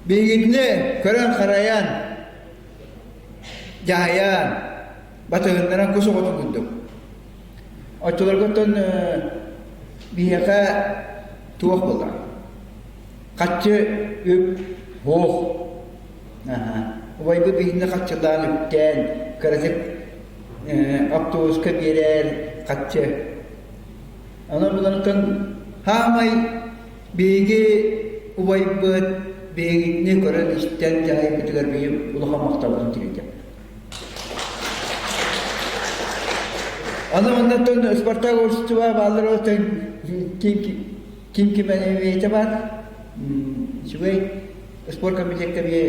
Биһигитини көрөн-харайан, дьаһайан, батыһыннаран кус оҕотун курдук. Оччолорго оттон биһиэхэ туох буолар? Хаччы үп суох. Убайбыт биһигини хаччылаан үптээн, кыратык автобуска биэрэр хаччы. Онон булантан хаамай биһиги убайбыт биһигини көрөн-истэн дьаһайбытыгар биһи улахан махталбытын тириэтэбит. Аны оннуттан Спартак общество бааллар оттон ким ким ким эмиэтэ бар. Үчүгэй спорт комитекка эмиэ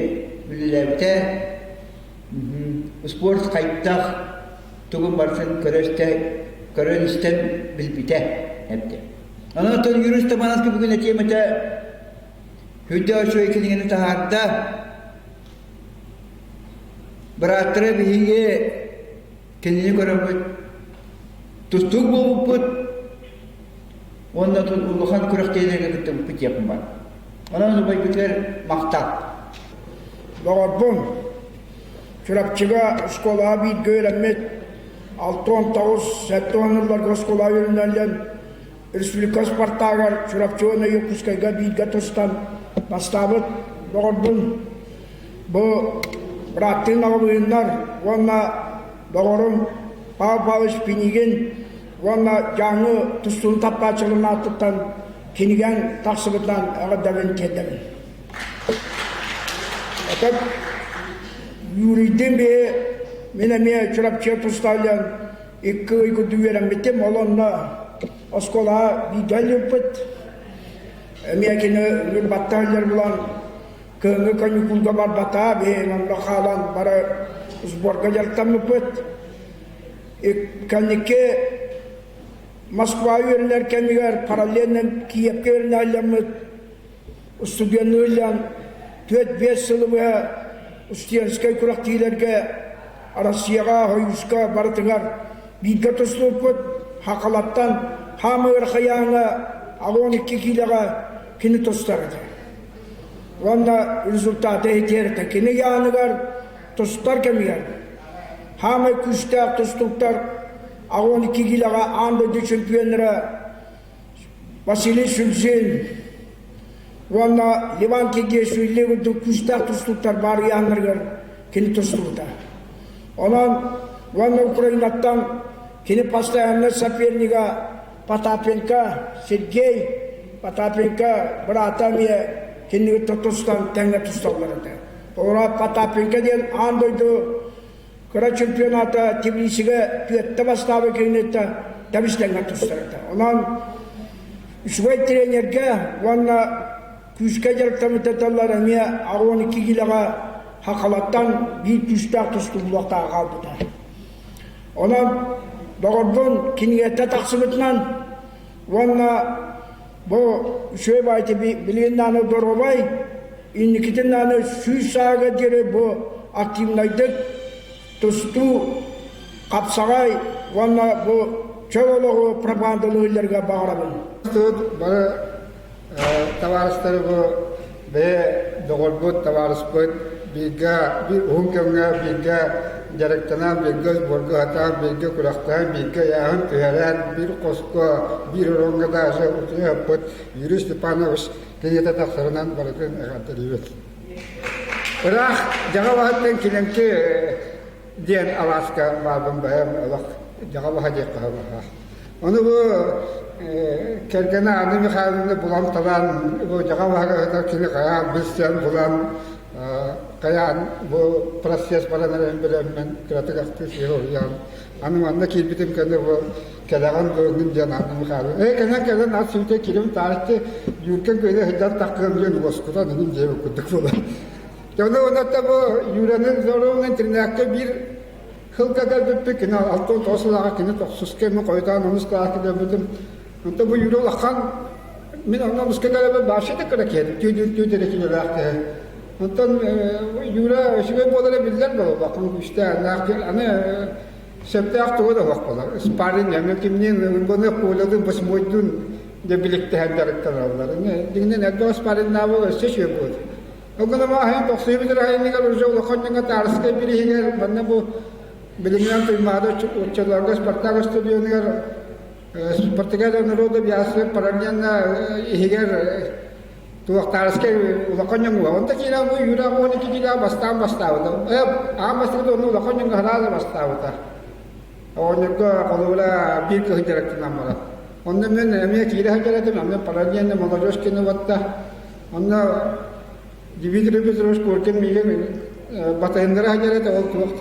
үлэлээбитэ. Спорт хайдах тугун барытын көрө-истэ көрөн-истэн билбитэ эбитэ. Онон оттон Юрий Степанович бүгүн этиэм этэ Үрдэ үчүгэй кинигэни таһаарда. Бырааттара биһиги кинини көрөммүт тустуук буолбуппут уонна улахан күрэхтэһиилэргэ кыттыбыппыт диэхпин баар. Онон убайбытыгар махтал. Доҕорбун, Чурапчыга оскуолаҕа бииргэ үөрэммит 69 70 сылларга оскуолаҕа үөрэнэллэн республика Спартагар Чурапчы уонна Якутскайга бииргэ тустан бастаабыт доҕорбун бу бырааттыын аҕабыйыннар уонна доҕорум Павел Павлович Пинигин уонна Дьааҥы тустуун таптааччыларын ааттыттан кинигэҥ тахсыбытынан эҕэрдэбин тиэрдэбин. Отон Юрийдыын биһи мин эмиэ Чурапчыга тустааллан икки ый курдук үөрэммитим, ол онно оскуолаҕа бииргэ ыллыырбыт. Эмиэ кини Ньурбаттан ыллар булан кыһыҥҥы каникулга барбата, биһи онно хаалан бары сборга дьарыктаммыппыт. Кэнники Москва үөрэнэр кэмигэр параллельно Киевкэ үөрэнэ ылламмыт Устудьуоннуу түөрт-биэс сылы быһа студенческай күрэхтиилэргэ Россияҕа, Хойууска барытыгар бииргэ тустубуппут. Хахалаттан хаамай Архайааҥҥа 62 киилэҕэ кини тустар этэ. Уонна результаты иһитиэр этэ. Кини ыйааныгар тустар кэмигэр хаамай күүстээх тустууктар 62 киилэҕэ аан дойду чемпионнара Василий Сюльзин уонна Иван Кегешвили курдук күүстээх тустууктар баар ыйааннарыгар кини тустубута. Онон уонна Украинаттан кини постоянный сопернига Потапенко Сергей Потапенко быраата эмиэ кинини тустан тэҥҥэ тусталлар этэ. Олороо Потапенко диэн аан дойду. Кыра чемпионата Тбилисигэ түөттэ бастаабы киниттэ тэбис-тэҥҥэ тустарыта. Онон үчүгэй тренергэ уонна күүскэ дьарыктаммыттар эмиэ 62 киилэҕэ Хахалаттан биир күүстээх тустуллуохтааҕа хаалбыта. Онон доҕорбун кинигэтэ тахсыбытынан уонна бу үчүгэй баайты билигин даҕаны доруобай, инникитин даҕаны сүүс саага диэри бу активнайдык тустуу, хапсаҕай уонна бу чөл олоҕу пропагандалыылларга баҕарабын. Тут бары табаарыстары бу бэйэ доҕорбут, табаарыспыт бииргэ биир уһун кэмҥэ бииргэ дьарыктанан, бииргэ сборга сатаан, бииргэ күрэхтэһэн, бииргэ ыйааһын түһэрэн, биир хоско, биир ороҥҥо даже утуйа сыппыт Юрий Степанович кинигэтэ тахсарынан барытын эҕэрдэлиибит. Ыраах дьаҕа баһыттан Килэҥки диэн алааска баарбын бэйэм олох дьаҕа баһа диэххэ сөп. Ону бу кэргэнэ Анна Михайловна булан-талан бу дьаҕа баһыгар сытар кини хайаан билсэн булан хайаан бу процесс баран эрэрин билэммин кыратык ахтыы сиһи уһуйан аны манна киирбитим кэннэ бу кэлэҕин дуоҥҥун диэн Анна Михайловна ээ кэлэн кэлэн ас сүүтэ кирим таарыччы Юркан көйнө сылдьан таххыам диэн уоскутан иһин диэбит курдук буолар. Дьону онно бу Юранын Зоровын интернакка биир сылга кэлбиппит, кини 69 сылааҕа кини тохсуска мин хойутаан онус кылааска кэлбитим. Онтон бу Юра улахан мин онно онуска кэлэбин вообще да кыра киһи, түүн эрэ килэлээх киһи. Онтон Юра үчүгэй буолара биллэр буолла, улахан күүстээх, аны сөптөөх тугу да суох буолар. Спарринг эмиэ кимниин ылбаны Колялыын восьмойдуун дьэ биликтэһэн дьарыктаналлар. Дьиҥинэн элбэх спарриннаабы өссө үчүгэй буолар. Ол гынан аһайан тохсуйбут эрэ уже улахан дьоҥҥо Таарыскай бирииһигэр манна бу билиҥҥинэн Туймаада оччолорго Спартак стадионугар Спартакиада народа Бясов параллельно иһигэр Туохтаарыскай улахан дьоҥҥо онто киирэн бу Юра 12 киилэҕэ бастаан бастаабыта. Аан бастакы онно улахан дьоҥҥо сразу бастаабыта. Оҕонньорго холобура биир кыһын дьарыктанан баран. Онно мен эмиэ киирэ сылдьар этим, онно параллельно молодежь кино Онно Дмитрий Петрович Коркин миигин батыһыннара сылдьар этэ, ол туох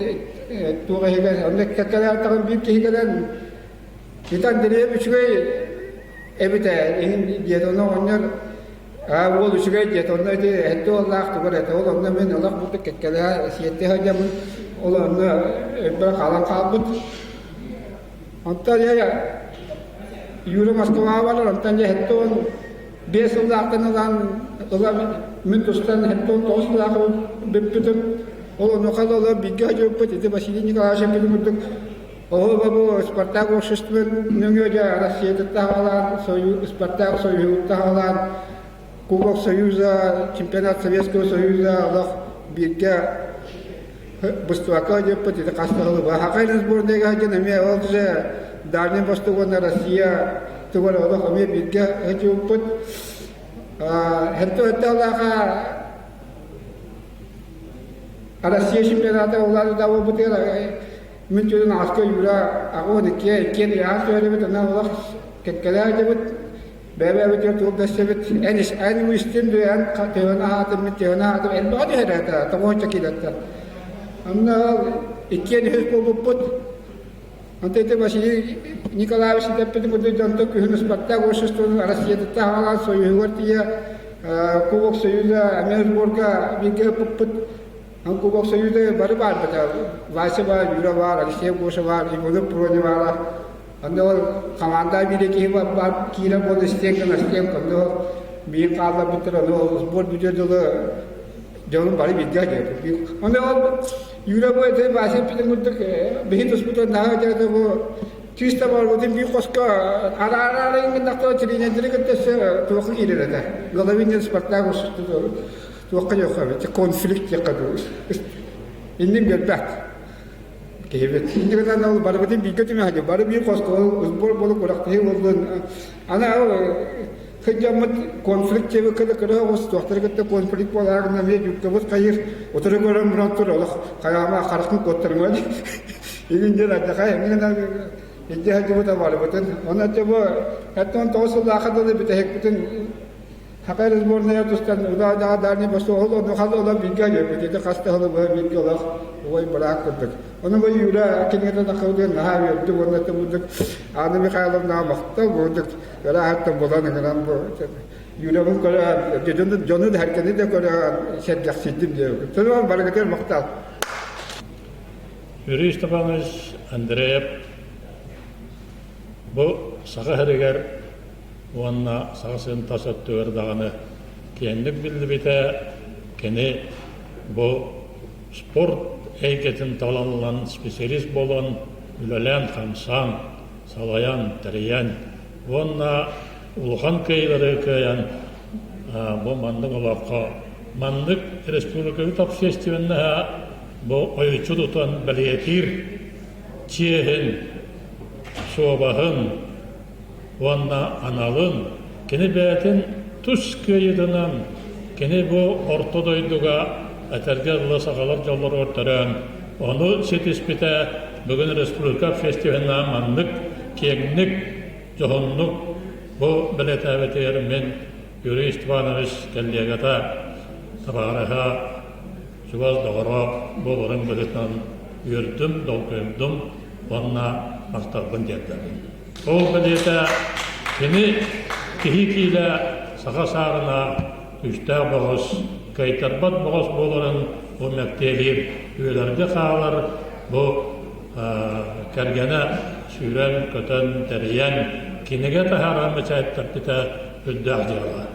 туох иһигэр онно кэккэлээтэҕин биир киһи кэлэн ити Андреев үчүгэй эбит ээ иһин диэт онно оҕонньор аа уол үчүгэй диэт онно ити эһэтти уоллаах тугар этэ ол онно мин олох бурдук кэккэлэһэ сиэттэ сылдьабын ол онно өйбөр хаалан хаалбыт онтон дьэ Юра Москваҕа барар онтон дьэ эһэтти уон биэс сыллаахтан ылан ыла мин тустан 79 сыллаах бүппүтүм ол онуоха ыла бииргэ сылдьыбыппыт ити Василий Николаевич эппитин курдук Оһо бу Спартак общество нөҥүө дьэ Россиятыттан аҕалаан, Спартак Союһуттан аҕалаан, Кубок Союза, Чемпионат Советского Союза олох бииргэ быстыбакка диэппит ити хас да сыл Хахайын сборныйга сылдьан эмиэ ол же Дальний Восток уонна Россия тугар олох эмиэ бииргэ сылдьыбыппыт. Хэтто өттөөлааха Россия чемпионата улаатыта буолбутугар Мин түөрэн аҕаска Юра аҕабын иккиэ иккиэн ыйаан түһэрибит, онон олох кэккэлээх дьыбыт, бэйэ-бэйэбитигэр тугу бэссэбит, эн эн истин дуо, эн төһөнү аһаатым, мин төһөнү аһаатым, элбэҕи түһэрэ тоҕуонча киилэттэн. Онно иккиэн үһүс буолбуппут. Онто ити Василий Николаевич эппитин курдук дьонтон күһүн Спартак обществотын Россиятыттан аҕалаан Союһугар тиийэ Кубок Союза эмиэ сборга бииргэ ыппыппыт. Кубок Союза бары баарбыта. Вася баар, Юра баар, Алексей Гоша баар, Иванов Проня баара. Онно ол хамаанда биир киһи бар киирэн буолла стенка на стенка. Онно ол биир хаалларбыттар, ону ол сбор бүтүөр дылы дьонум бары бииргэ диэбит. Онно ол Юра бу это Вася эппитин курдук биһи туспутун наһаа дьэ бу чисто барбытын биир хоско араара гыннахтара тренердери кытта өссө туохха киирэр этэ. Головин Спартак туохха диэххэ эбит конфликт диэххэ дуу иннин биэрбэт киһибит иннин гынан ол барыбытын бииргэ түмэһэ бары биир хоско сбор буолу күрэхтэһии буоллун ана сылдьаммыт конфликт диэбиккэ да кыра оҕус туохтары кытта конфликт буолаарына эмиэ дьүккэбит хайыр утары көрөн баран тур олох хайаама харахын куоттарыма игин диэн алдьахай эмиэ гынан илдьэ сылдьыбыта барыбытын онон бу 19 сыллаахха дылы бүтэһикпитин. Саха сборная тустан удаа Дальний Восток ону хал ола бииргэ өлөрбүт ити хас да сылы быһа бииргэ олох убай быраак курдук. Ону бу Юра кинигэтин таххыбытын наһаа үөрдүм уонна это бурдук Анна Михайловнаҕа махтал бурдук ырааһыттан булан ыҥыран бу Юрабын көрө дьону дьону да эркэни да көрө сэргэхсийдим диэбит. Сонун барыгытыгар махтал. Юрий Степанович Андреев бу Саха сиригэр уонна Саха сирин тас өттүгэр даҕаны киэҥник биллибитэ. Кини бу спорт эйгэтин талан ылан специалист буолан үлэлээн-хамсаан, салайан, тэрийэн уонна улахан кыайыылары кыайан бу маннык олоххо маннык республикабыт общественноһа бу ойуччу тутан бэлиэтиир чиэһин, суобаһын уонна аналын кини бэйэтин тус кыайыытынан кини бу орто дойдуга этэргэ дылы сахалар дьоллоругар төрөөн ону ситиспитэ бүгүн республика общественноһа маннык киэҥник дьоһуннук бу бэлиэтээбитигэр мин Юрий Степанович коллегата табаарыһа чугас доҕоро буоларын быһыытынан үөрдүм, долгуйдум уонна махталбын тиэрдэбин. Ол бэлиэтэ кини киһи киилэ саха саарына күүстээх бөҕөс, кыайтарбат бөҕөс буоларын бу мэктиэлиир, үйэлэргэ хаалар бу кэргэнэ сүүрэн-көтөн, тэрийэн, кинигэ таһааран бэчээттэрбитэ үрдээх дьыала.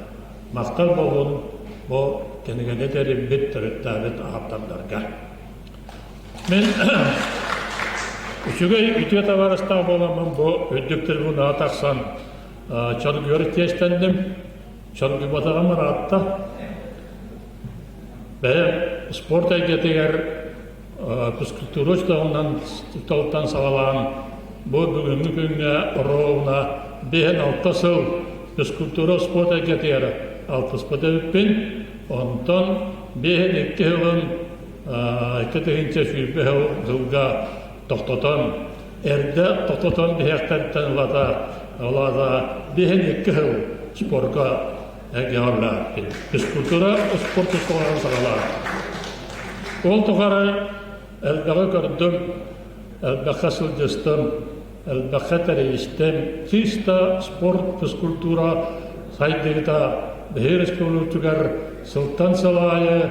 Махтал буоллун бу кинигэни тэрийбит, төрүттээбит ааптардарга. Мин үчүгэй үтүө табаарыстаах буоламмын бу үрдүк трибунаҕа тахсан чоргуйар тиэстэнним. Чоргуйбатаҕым ыраатта. Бэйэм спорт эйгэтигэр физкультура учууталынан учууталтан саҕалаан бу бүгүҥҥү күҥҥэ ровно 5-6 сыл физкультура спорт эйгэтигэр алтыспыт эбиппин. Онтон 5-2 сылын 2020 сылга тохтотон, эрдэ тохтотон биһиэхтэртэн ылата, ылата 5-2 сыл спорка эйгэҕэ Физкультура спорт оскуолатын саҕалаан. Ол тухары элбэҕи көрдүм, элбэххэ сылдьыстым, элбэххэ тэрийистим. Чисто спорт, физкультура сайдыыта биһиги республикатыгар сылтан сыл аайы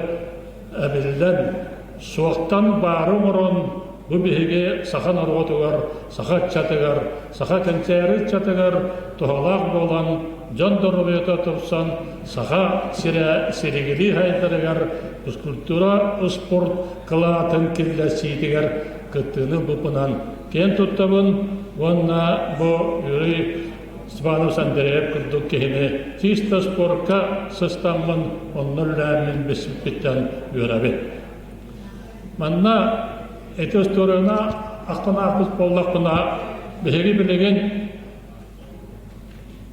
эбиллэн, суохтан баары оҥорон бу биһиги саха норуотугар, саха ыччатыгар, саха кэнчээри ыччатыгар туһалаах буолан, дьон доруобуйата тупсан, саха сирэ силигилии сайдарыгар физкультура, спорт кылаатын киллэрсиитигэр кыттыыны ылбыппынан киэн туттабын уонна бу Юрий Степанович Андреев курдук киһини чисто спорка сыстаммын, онно үлэлээммин билсиппиттэн үөрэбин. Манна ити остуоруйаны ахтан ааспыт буоллахпына, биһиги билигин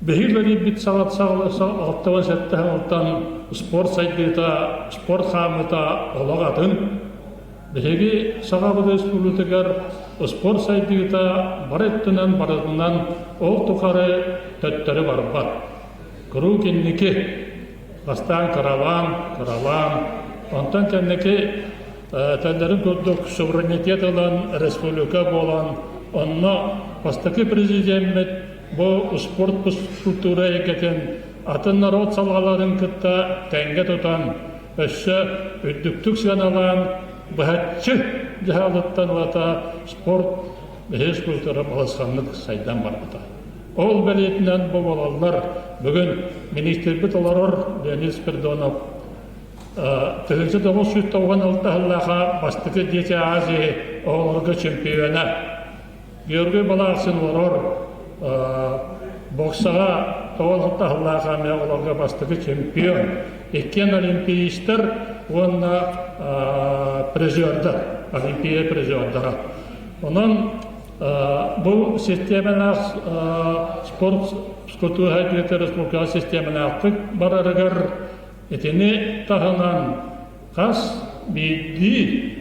биһиги үлэлиирбит 67 сылтан спорт сайдыыта, спорт хаамыыта олох атын. Биһиги Сахабыт Республикатыгар спорт сайдыыта бары өттүнэн барытынан ол тухары төттөрү барбат. Куруук инники бастаан кыралаан, кыралаан, онтон кэнники этэллэрин курдук суверенитет ылан республика буолан, онно бастакы президеммит бу спорт культура эйгэтин атын норуот салҕаларын кытта тэҥҥэ тутан өссө үрдүктүк сыаналаан быһаччы дьаһалыттан ылата спорт биһиги культура балысханнык сайдан барбыта. Ол бэлиэтинэн бу буолаллар бүгүн министрбит олорор Леонид Спиридонов 1996 сыллааха бастакы Дети Азии оҕолорго чемпиона Георгий Балаксин олорор боксаҕа 96 сыллаах эмиэ оҕолорго бастакы чемпион, иккиэн олимпиецтар уонна призердар, олимпия призердара. Онон бу систиэмэлээх спорт физкультура хайдыыта республикаҕа систиэмэлээхтик барарыгар итини таһынан хас биирдии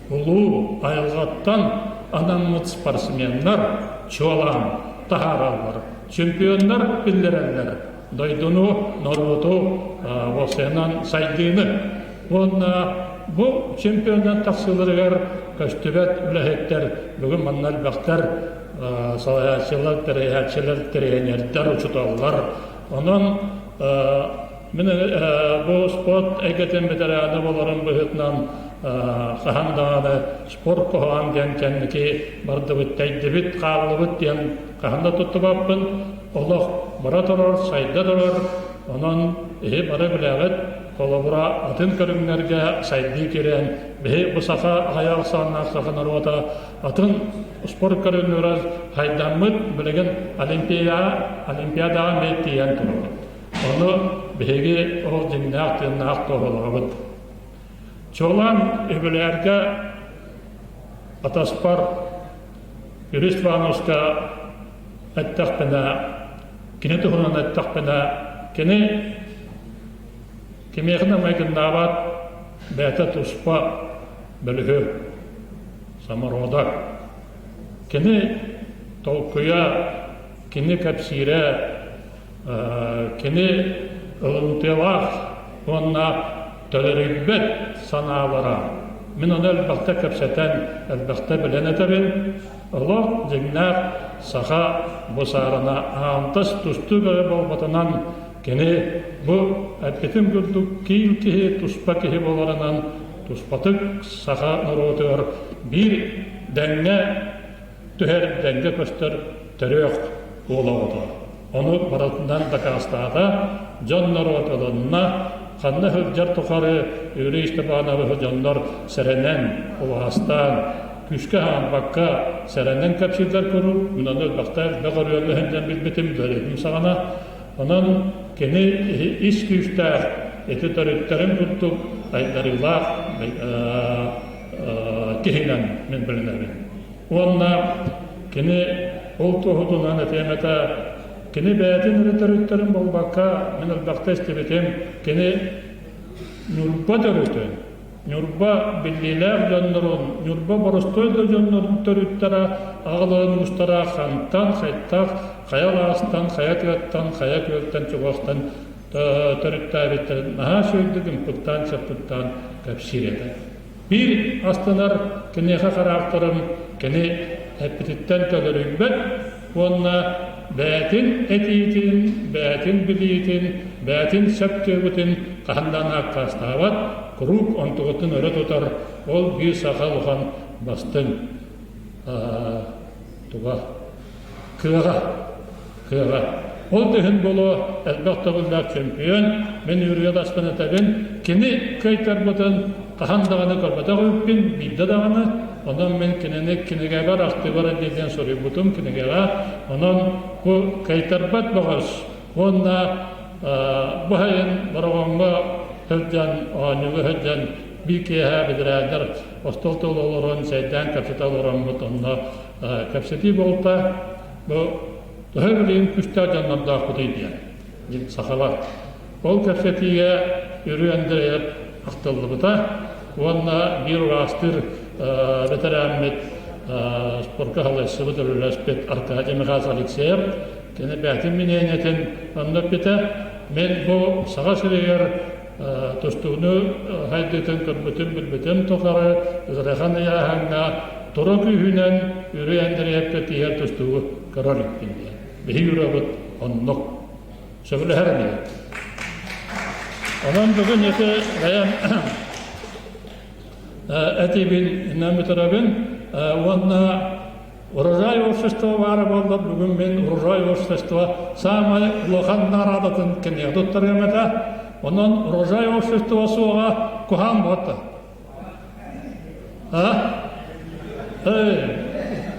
Улуу айылҕаттан анаммыт спортсменнар чуолаан таһаараллар, чемпионнар биллэрэллэр. дойдуну, норуоту уопсайынан сайдыыны. Уонна бу чемпионат тахсыыларыгар көстүбэт үлэһиттэр бүгүн манна элбэхтэр салайааччылар, тэрийээччилэр, тренердэр, учууталлар. Онон мин бу спорт эйгэтин ветераны буоларым быһыытынан хаһан даҕаны спорт куһаҕан диэн кэнники бардыбыт, тэйдибит, хааллыбыт диэн хаһан да туттубаппын. Олох бара турар, сайда турар. Онон иһи бары билэҕит, холобура атын көрүҥнэргэ сайдыы киирэн, биһи бу саха аҕыйах ахсааннаах саха норуота атын спорт көрүҥнэрэ хайдаммыт, билигин Олимпиадаҕа, Олимпиадаҕа эмиэ тиийэн турабыт. Ону биһиги ол дьиҥнээх тыыннаах туоһулаабыт. Чуолаан үбүлээргэ атаспар Юрий Ивановичка эттэхпинэ, кини туһунан эттэхпинэ, кини кимиэхэ да майгыннаабат бэйэтэ туспа бөлүһүөк, самородок. Кини толкуйа, кини кэпсиирэ, кини ылымтыалаах уонна төлөрүйбэт санаалара. Мин ону элбэхтэ кэпсэтэн, элбэхтэ билэн этэбин. Олох дьиҥнээх саха бу саарына аантас тустуу бөҕө буолбатынан кини бу эппитим курдук киил киһи туспа киһи буоларынан туспатык саха норуотугар биир дэҥҥэ түһэр дэҥҥэ көстөр төрүөх уол оҕото. Ону барытынан дакаастаата, дьон-норуот ылынна, ханна сылдьар тухары Юрий Степановиһы дьоннор сэрэнэн, убаастаан, күүскэ хаампакка сэрэнэн кэпсииллэр куруук, мин ону элбэхтэ элбэх өрүөллэһин диэн билбитим, үлэлиирим саҕана. Онон кини ис күүстээх, ити төрүттэрин курдук айдарыылаах киһинэн мин билинэбин. Уонна кини ол туоһутунан этиэм этэ, кини бэйэтин эрэ төрүттэрин буолбакка, мин элбэхтэ истибитим, кини Ньурба төрүтүн, Ньурба биллиилээх дьоннорун, Ньурба боростуой да дьоннорун төрүттэрэ аҕаларын уустара хантан, хайтах, хайа алаастан, хайа тыаттан, хайа күөлтэн чугастан төрүттээбиттэрин наһаа үчүгэйдик ымпыктаан-чаппыктаан кэпсиир этэ. Биир астынар киниэхэ хараахтарым кини эппититтэн төлөрүйбэт уонна бэйэтин этиитин, бэйэтин билиитин, бэйэтин сөптөөбүтүн хаһан даҕаны аккаастаабат, куруук онтугутун өрө тутар, ол биир саха улахан бастыҥ туга кыаҕа кыаҕа. Ол да иһин буолуо элбэх төгүллээх чемпион, мин үөрүйэ этэбин, кини кыайтарбытын хаһан даҕаны көрбөтөх эбиппин, биирдэ даҕаны. Онон мин кинини кинигэбэр ахтыыбар диэн суруйбутум кинигэҕэ. Онон бу кыайтарбат бөҕөс уонна бу сайын Бороҕоҥҥо сылдьан, оонньууга сылдьан биир киэһэ бэдэрээннэр остуол тула олорон, чэйдээн кэпсэтэ олороммут онно кэпсэтии буолта. Бу төһө билигин күүстээх дьоннордоохпутуй диэн сахалар. Ол кэпсэтиигэ Үрү Андреев ахтыллыбыта уонна биир ураастыыр бэтэрээммит спорка халайсыбыт үлэлэспит Аркадий Михайлович Алексеев кини бэйэтин мнениетин онно эппитэ. Мин бу Саха сиригэр тустууну хайдыытын көрбүтүм билбитим тухары ыарахан ыйааһыҥҥа тура күүһүнэн Үрү Андреевка тиийэр тустуугу көрөр иликпин диэн. Биһиги юрабыт оннук. Сөбүлэһэр ини. Онон бүгүн ити бэйэм этиибин иннэн бүтэрэбин уонна Урожай общество баара буоллар бүгүн мин Урожай общество саамай улахан наҕараадатын киниэхэ туттарыам этэ. Онон Урожай общество суоҕа куһаҕан буолта. А?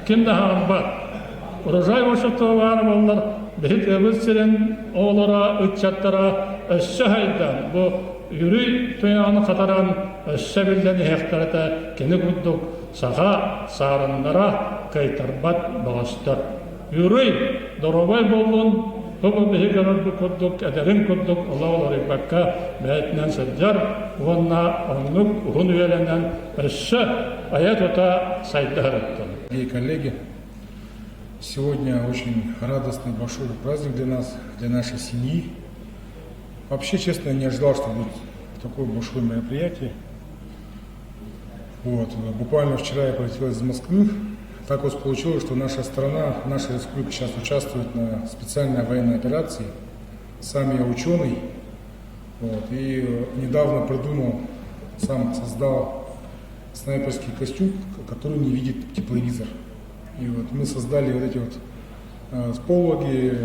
Ким да хаамбат. Урожай общество баара буоллар биһи тыабыт сирин оҕолоро, ыччаттара өссө хайдан бу Юрий Туйаҕаны хатаран өссө биллэн иһиэхтэрэ этэ кини курдук Саха саарыннара кыайтарбат бөҕөстөр. Юрий, доруобай буоллун, бу биһи көрөрбүт курдук, эдэрин курдук олох уларыйбакка бэйэтинэн сылдьар уонна оннук уһун үйэлэнэн өссө айа-тута сайда сырыттын. Дорогие коллеги, сегодня очень радостный большой праздник для нас, для нашей семьи. Вообще, честно, я не ожидал, что будет такое большое мероприятие. Вот. Буквально вчера я полетел из Москвы. Так вот получилось, что наша страна, наша республика сейчас участвует на специальной военной операции. Сам я ученый. Вот, и недавно придумал, сам создал снайперский костюм, который не видит тепловизор. И вот мы создали вот эти вот э, пологи,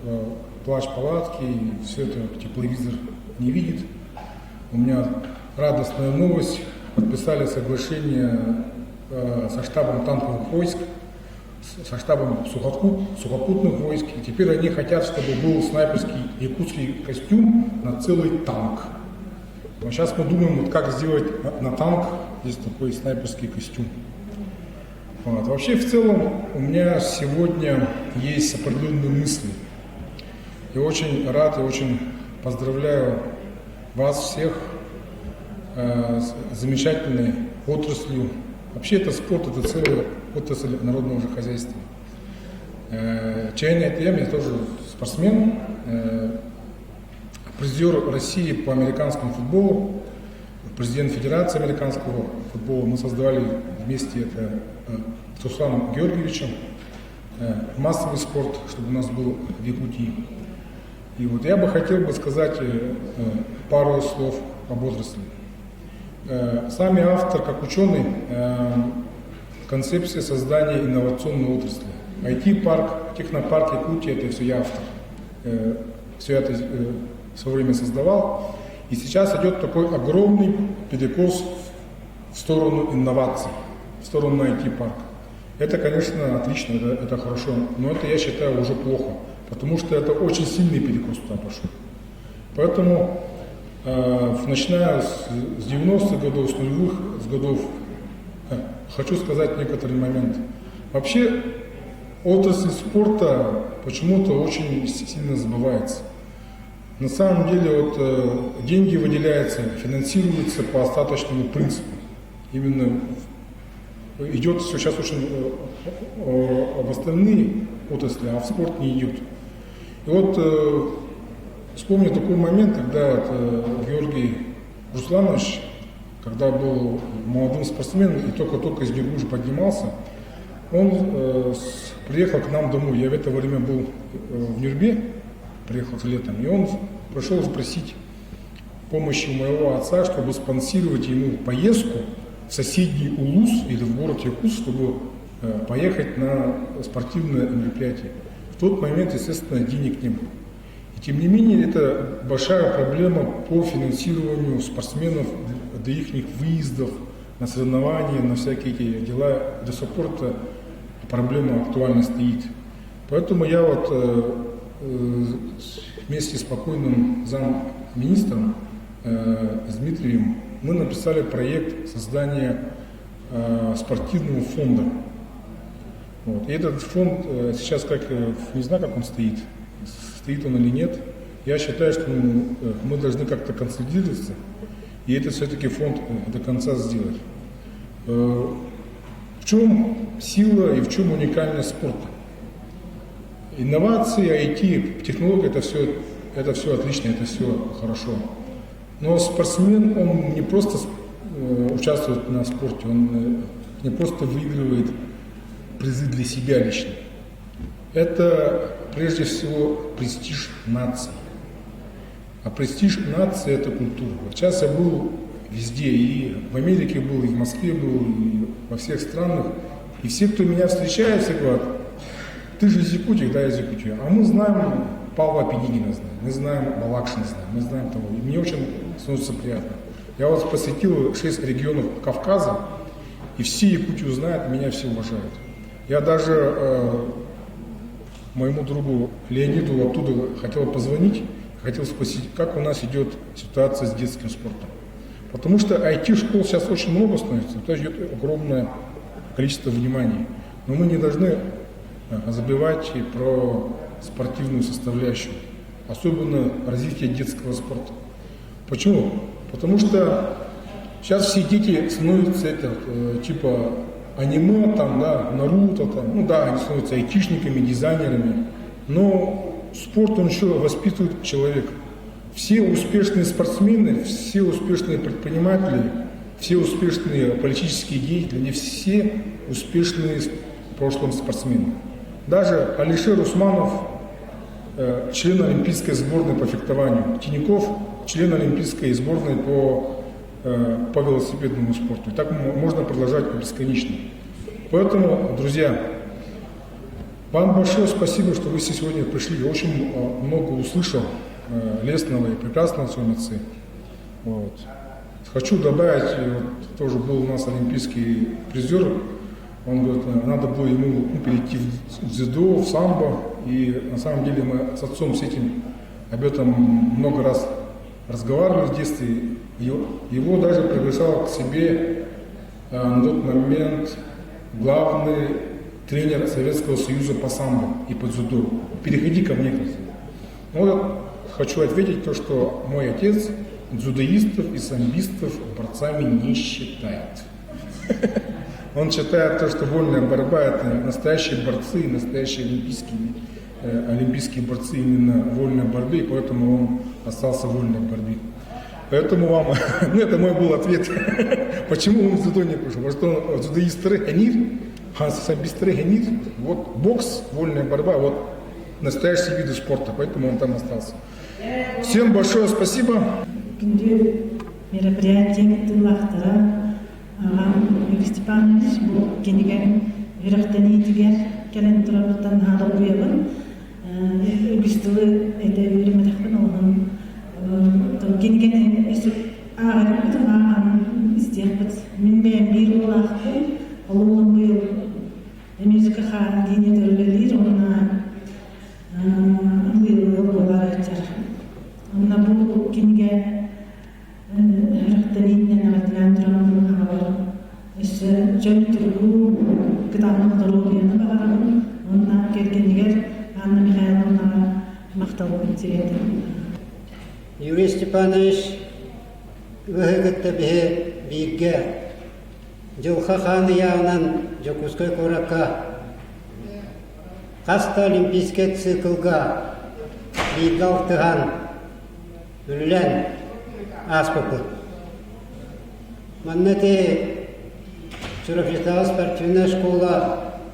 э, плащ-палатки, и все это тепловизор не видит. У меня радостная новость. Подписали соглашение э, со штабом танковых войск, со штабом сухопутных войск. И теперь они хотят, чтобы был снайперский якутский костюм на целый танк. Но сейчас мы думаем, вот как сделать на, на танк здесь такой снайперский костюм. Вот. Вообще, в целом, у меня сегодня есть определенные мысли. Я очень рад и очень поздравляю вас всех э, с замечательной отраслью. Вообще это спорт, это целая отрасль народного же хозяйства. Э, чайный АТМ, я тоже спортсмен, э, призер России по американскому футболу, президент Федерации американского футбола. Мы создавали вместе это э, с Русланом Георгиевичем массовый спорт, чтобы у нас был в Якутии. И вот я бы хотел бы сказать пару слов об отрасли. Сам я автор, как ученый, концепции создания инновационной отрасли. IT-парк, технопарк Якутия, это все я автор. Все это в свое время создавал. И сейчас идет такой огромный перекос в сторону инноваций, в сторону IT-парка. Это, конечно, отлично, это, это хорошо, но это, я считаю, уже плохо, потому что это очень сильный перекос туда пошел. Поэтому, э, начиная с, с 90-х годов, с нулевых с годов, э, хочу сказать некоторые моменты. Вообще, отрасль спорта почему-то очень сильно забывается. На самом деле вот, э, деньги выделяются, финансируются по остаточному принципу. Именно идет все сейчас очень э, э, в остальные отрасли, а в спорт не идет. И вот э, вспомню такой момент, когда вот, э, Георгий Русланович, когда был молодым спортсменом и только-только из Нюрбы уже поднимался, он э, с, приехал к нам домой. Я в это время был э, в Нюрбе, приехал летом, и он пришел спросить помощи у моего отца, чтобы спонсировать ему поездку в соседний Улус или в город Якутск, чтобы э, поехать на спортивное мероприятие. В тот момент, естественно, денег не было. И тем не менее, это большая проблема по финансированию спортсменов для их выездов на соревнования, на всякие эти дела. До сих пор эта проблема актуально стоит. Поэтому я вот э, э, вместе с покойным замминистром э, с Дмитрием мы написали проект создания спортивного фонда. Вот. И этот фонд сейчас как, не знаю, как он стоит, стоит он или нет. Я считаю, что мы должны как-то консолидироваться и этот все-таки фонд до конца сделать. В чем сила и в чем уникальность спорта? Инновации, IT, технологии это все, это все отлично, это все хорошо. Но спортсмен, он не просто участвует на спорте, он не просто выигрывает призы для себя лично. Это прежде всего престиж нации. А престиж нации – это культура. Вот сейчас я был везде, и в Америке был, и в Москве был, и во всех странах. И все, кто меня встречает, все говорят, ты же из Якутии, да, из Якутии. А мы знаем Павла Пинигина, знаем, мы знаем Балакшина, знаем, мы знаем того. И мне очень становится приятно. Я вот посетил шесть регионов Кавказа, и все Якутию знают, меня все уважают. Я даже э, моему другу Леониду оттуда хотел позвонить, хотел спросить, как у нас идет ситуация с детским спортом. Потому что IT-школ сейчас очень много становится, то есть идет огромное количество внимания. Но мы не должны э, забывать и про спортивную составляющую, особенно развитие детского спорта. Почему? Потому что сейчас все дети становятся это, э, типа аниме, там, да, Наруто, там, ну да, они становятся айтишниками, дизайнерами, но спорт, он еще воспитывает человека. Все успешные спортсмены, все успешные предприниматели, все успешные политические деятели, не все успешные в прошлом спортсмены. Даже Алишер Усманов, э, член Олимпийской сборной по фехтованию, Тиняков, член Олимпийской сборной по, э, по велосипедному спорту. И так можно продолжать бесконечно. Поэтому, друзья, вам большое спасибо, что вы все сегодня пришли. Я очень э, много услышал лестного и прекрасного в своем отце. Вот. Хочу добавить, вот, тоже был у нас олимпийский призер, он говорит, надо было ему ну, перейти в дзюдо, в самбо. И на самом деле мы с отцом с этим об этом много раз разговаривали в детстве. Его, его даже приглашал к себе э, на тот момент главный тренер Советского Союза по самбо и по дзюдо. Переходи ко мне. Ну, вот хочу ответить то, что мой отец дзюдоистов и самбистов борцами не считает. Он считает то, что вольная борьба – это настоящие борцы, настоящие олимпийские, э, олимпийские борцы именно в вольной борьбе, и поэтому он остался в вольной борьбе. Поэтому вам, ну это мой был ответ, почему он в дзюдо не пошел. Потому что он дзюдоист тренер, самбист тренер, вот бокс, вольная борьба, вот настоящие виды спорта, поэтому он там остался. Всем большое спасибо. Күндү мероприятие кыттыылаахтара аҕам Юрий Степанович бу кинигэм үөрэхтэниитигэр кэлэн турарыттан наһаа долгуйабын. Үгүс тылы этэ үөрэммэтэхпин олоһун кинигэни ааҕарбытын ааҕан истиэхпит. Мин бэйэм биир уолаахпын. Ол уолум быйыл музыка хаан диэн үлэлиир уонна быйыл буолар сылдьар. Онно бу кинигэ үөрэхтэниитинэн эҕэрдэлээн туран аҕабар өссө чөл туругу, кытаанах доруобуйаны баҕарабын уонна кэргэнигэр Анна Михайловнаҕа махталбын тириэрдэбин. Юрий Степанович ыһы кытта биһи бииргэ Дьылха хаан ыйааҕынан Дьокуускай куоракка хас да олимпийскай циклга бииргэ алтыһан, үлэлээн ааспыппыт. Манна ити Чурапчытааҕы спортивнай школа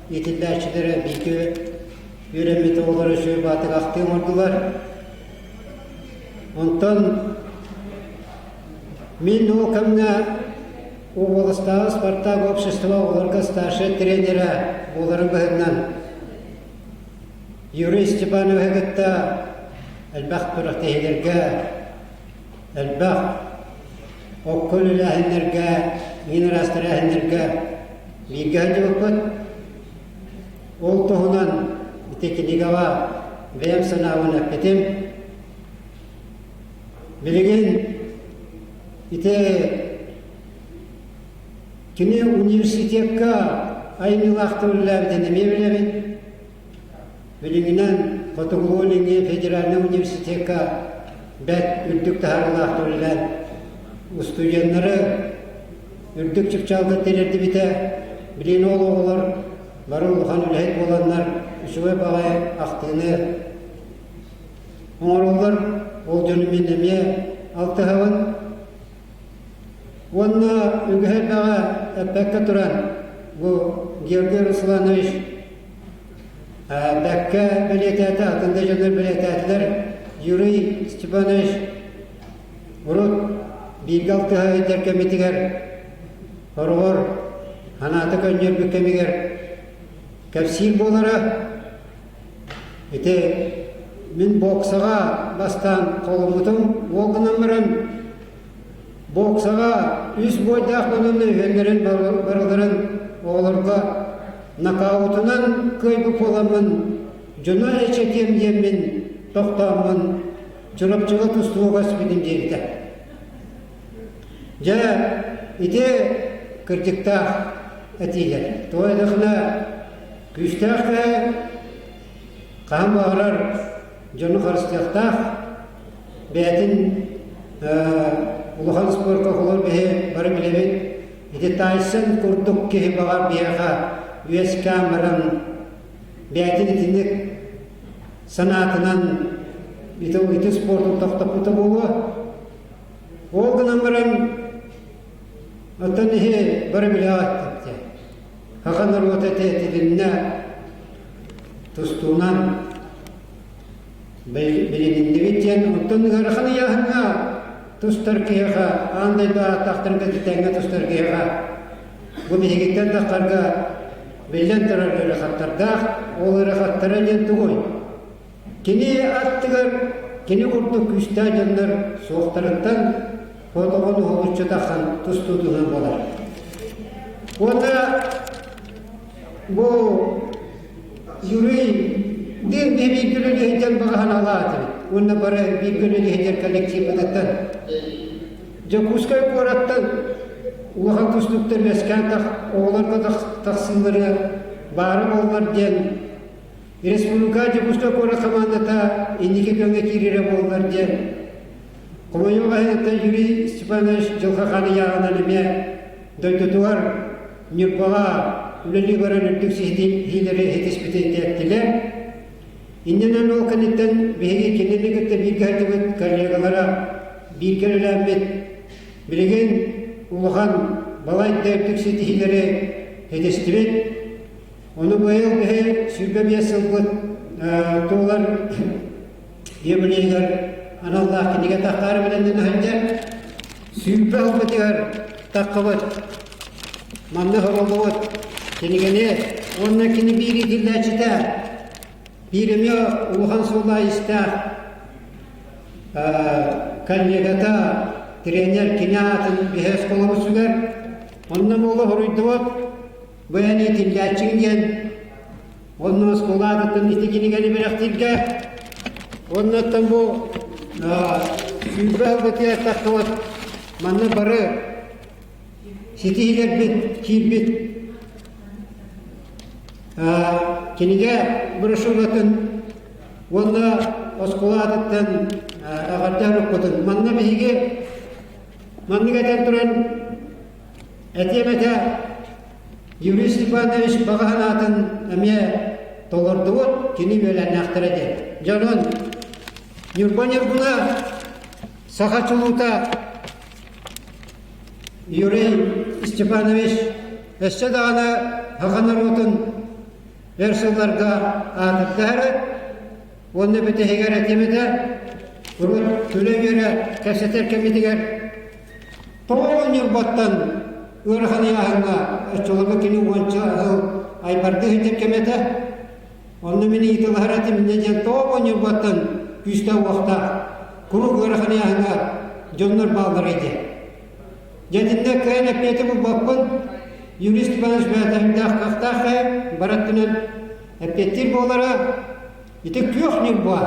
иитиллээччилэрэ бииргэ үөрэммит оҕолоро үчүгэй баатык ахтыы оҥордулар. Онтон мин ол кэмҥэ уобаластааҕы Спартак общество оҕолорго старшай тренерэ буоларын быһыытынан Юрий Степановиһы кытта элбэх күрэхтэһиилэргэ, элбэх окко үлэлээһиннэргэ, мин араас тэрээһиннэргэ бииргэ сылдьыбыппыт. Ол туһунан ити кинигэҕэ бэйэм санаабын эппитим. Билигин ити кини университекка айымньылаахтык үлэлээбитин эмиэ билэбин. Билиҥҥинэн Хотугулуу-Илиҥҥи федеральнай университекка бэрт үрдүк таһаарыылаахтык үлэлээн устудьуоннары үрдүк чыпчаалга тириэрдибитэ. Билигин ол оҕолор бары улахан үлэһит буоланнар үчүгэй баҕайы ахтыыны оҥороллор. Ол дьону мин эмиэ алтыһабын. Уонна үгэһи элбэҕи эппэккэ туран, бу Георгий Русланович бэккэ бэлиэтээтэ, атын да дьоннор бэлиэтээтилэр. Юрий Степанович урут бииргэ алтыһа сылдьар кэмитигэр хороҕор санаата көнньүөрбүт кэмигэр кэпсиир буолара. Ити мин боксаҕа бастаан холоммутум, уол гынан баран боксаҕа үс буойдаах гынан үһүөннэрин барыларын оҕолорго нокаутунан кыайбыт буоламмын дьону эчэтиэм диэммин тохтооммун Чурапчыга тустууга көспүтүм диэбитэ. Дьэ, ити кырдьыктаах этиилэр. Тоҕо диэтэххинэ, күүстээх киһи хаһан баҕарар дьону харыстыахтаах, бэйэтин улахан спорка холор биһи бары билэбит. Ити Тайсон курдук киһи баҕар биһиэхэ үөскээн баран бэйэтин итинник санаатынан. ити ити спортун тохтоппута буолуо. Ол гынан баран оттон иһи бары билэҕит дии. Саха норуота этилиннэ тустуунан билиннибит диэн оттон ыарахан ыйааһыҥҥа тустар киһиэхэ аан дойду ааттаахтарын кытта тустар киһиэхэ бу биһигиттэн тахсарга биллэн турар ыарахаттардаах ол ыарахаттара диэн тугуй Кини аттыгар кини курдук күүстээх дьоннор суохтарыттан хотоҕун уһулуччу тахсан тустуутунан буолар. Уонна бу Юрий диэн биир үлэлиһитэн баҕаһан алаатыбыт. Уонна бары бииргэ үлэлиһитэр коллективпытыттан Дьокуускай куораттан улахан тустууктар үөскээн оҕолорго тахсыылары баара буоллар диэн Республика Дьокуускай куорат хамаандата инники күөҥҥэ киирэрэ буоллар диэн хомойуох иһиттэн Юрий Степанович Дьылҕа Хаан ыйааҕынан эмиэ дойдутугар Ньурбаҕа үлэлии баран үрдүк ситиһиилэри ситиспитин эттилэр. Иннинэн ол кэнниттэн биһиги кинини кытта бииргэ сылдьыбыт коллегалара бииргэ үлэлээммит билигин улахан балайда үрдүк ситиһиилэри ситистибит. Ону быйыл биһи 25 сылбыт туолар юбилейыгар аналлаах кинигэ таххаары бэлэмнэнэ сылдьар. Сүүрбэ сылбытыгар таххыбыт, манна хороллубут кинигэни уонна кини биир иитиллээччитэ, биир эмиэ улахан суоллаах-иистээх коллегата, тренер кини аатын биһи оскуолабыт сүгэр. Онно буола хоруйдубут. Бу эн иитиллээччиҥ диэн онно оскуола аатыттан ити кинигэни бэлэхтииргэ уоннаттан бу 20 сылбытыгар тахсыбыт манна бары ситиһиилэрбит киирбит кинигэ брошюратын уонна оскуола аатыттан эҕэрдэ ылыппытын манна биһиги маннык этэн туран Этиэм этэ, Юрий Степанович баҕа санаатын эмиэ толордубут, кини үөлээннээхтэрэ диэн. Дьонун Ньурба Ньургуна саха чулуута Юрий Степанович өссө даҕаны саха норуотун өр сылларга аатырда уонна бүтэһигэр этиэм этэ, урут күлэ-үөрэ кэпсэтэр кэмитигэр Тоҕо Ньурбаттан ыарахан ыйааһыҥҥа оччолорго кини уонча сыл айбардыы сылдьар кэмэ этэ. Онно мин ыйыталаһар этим инньэ диэн тоҕо Ньурбаттан күүстээх-уохтаах куруук ыарахан ыйааһыҥҥа дьоннор баалларай диэн. Дьэ итиннэ кыайан эппиэти булбаппын. Юрий Степанович бэйэтэ кыахтаах киһи бар өттүнэн эппиэттиир буолара. Ити күөх Ньурба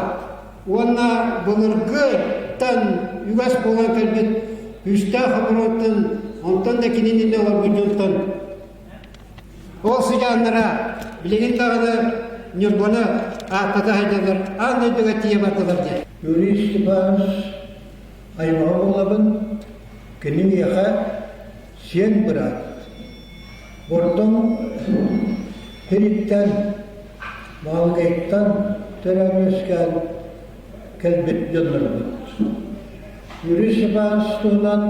уонна былыргыттан үгэс буолан кэлбит күүстээх оборуоттан, онтон да кинини иннинэ олорбут дьонтон ол сыдьааннара билигин даҕаны Ньурбаны ааттата сылдьаллар, аан дойдуга тиийэ бардылар диэн. Юрий Степанович аймаҕа буолабын, кини миэхэ сиэн быраат. Бордоҥ сириттэн Маалыкайттан төрөөн-үөскээн кэлбит дьоннорбут. Юрий Степанович туһунан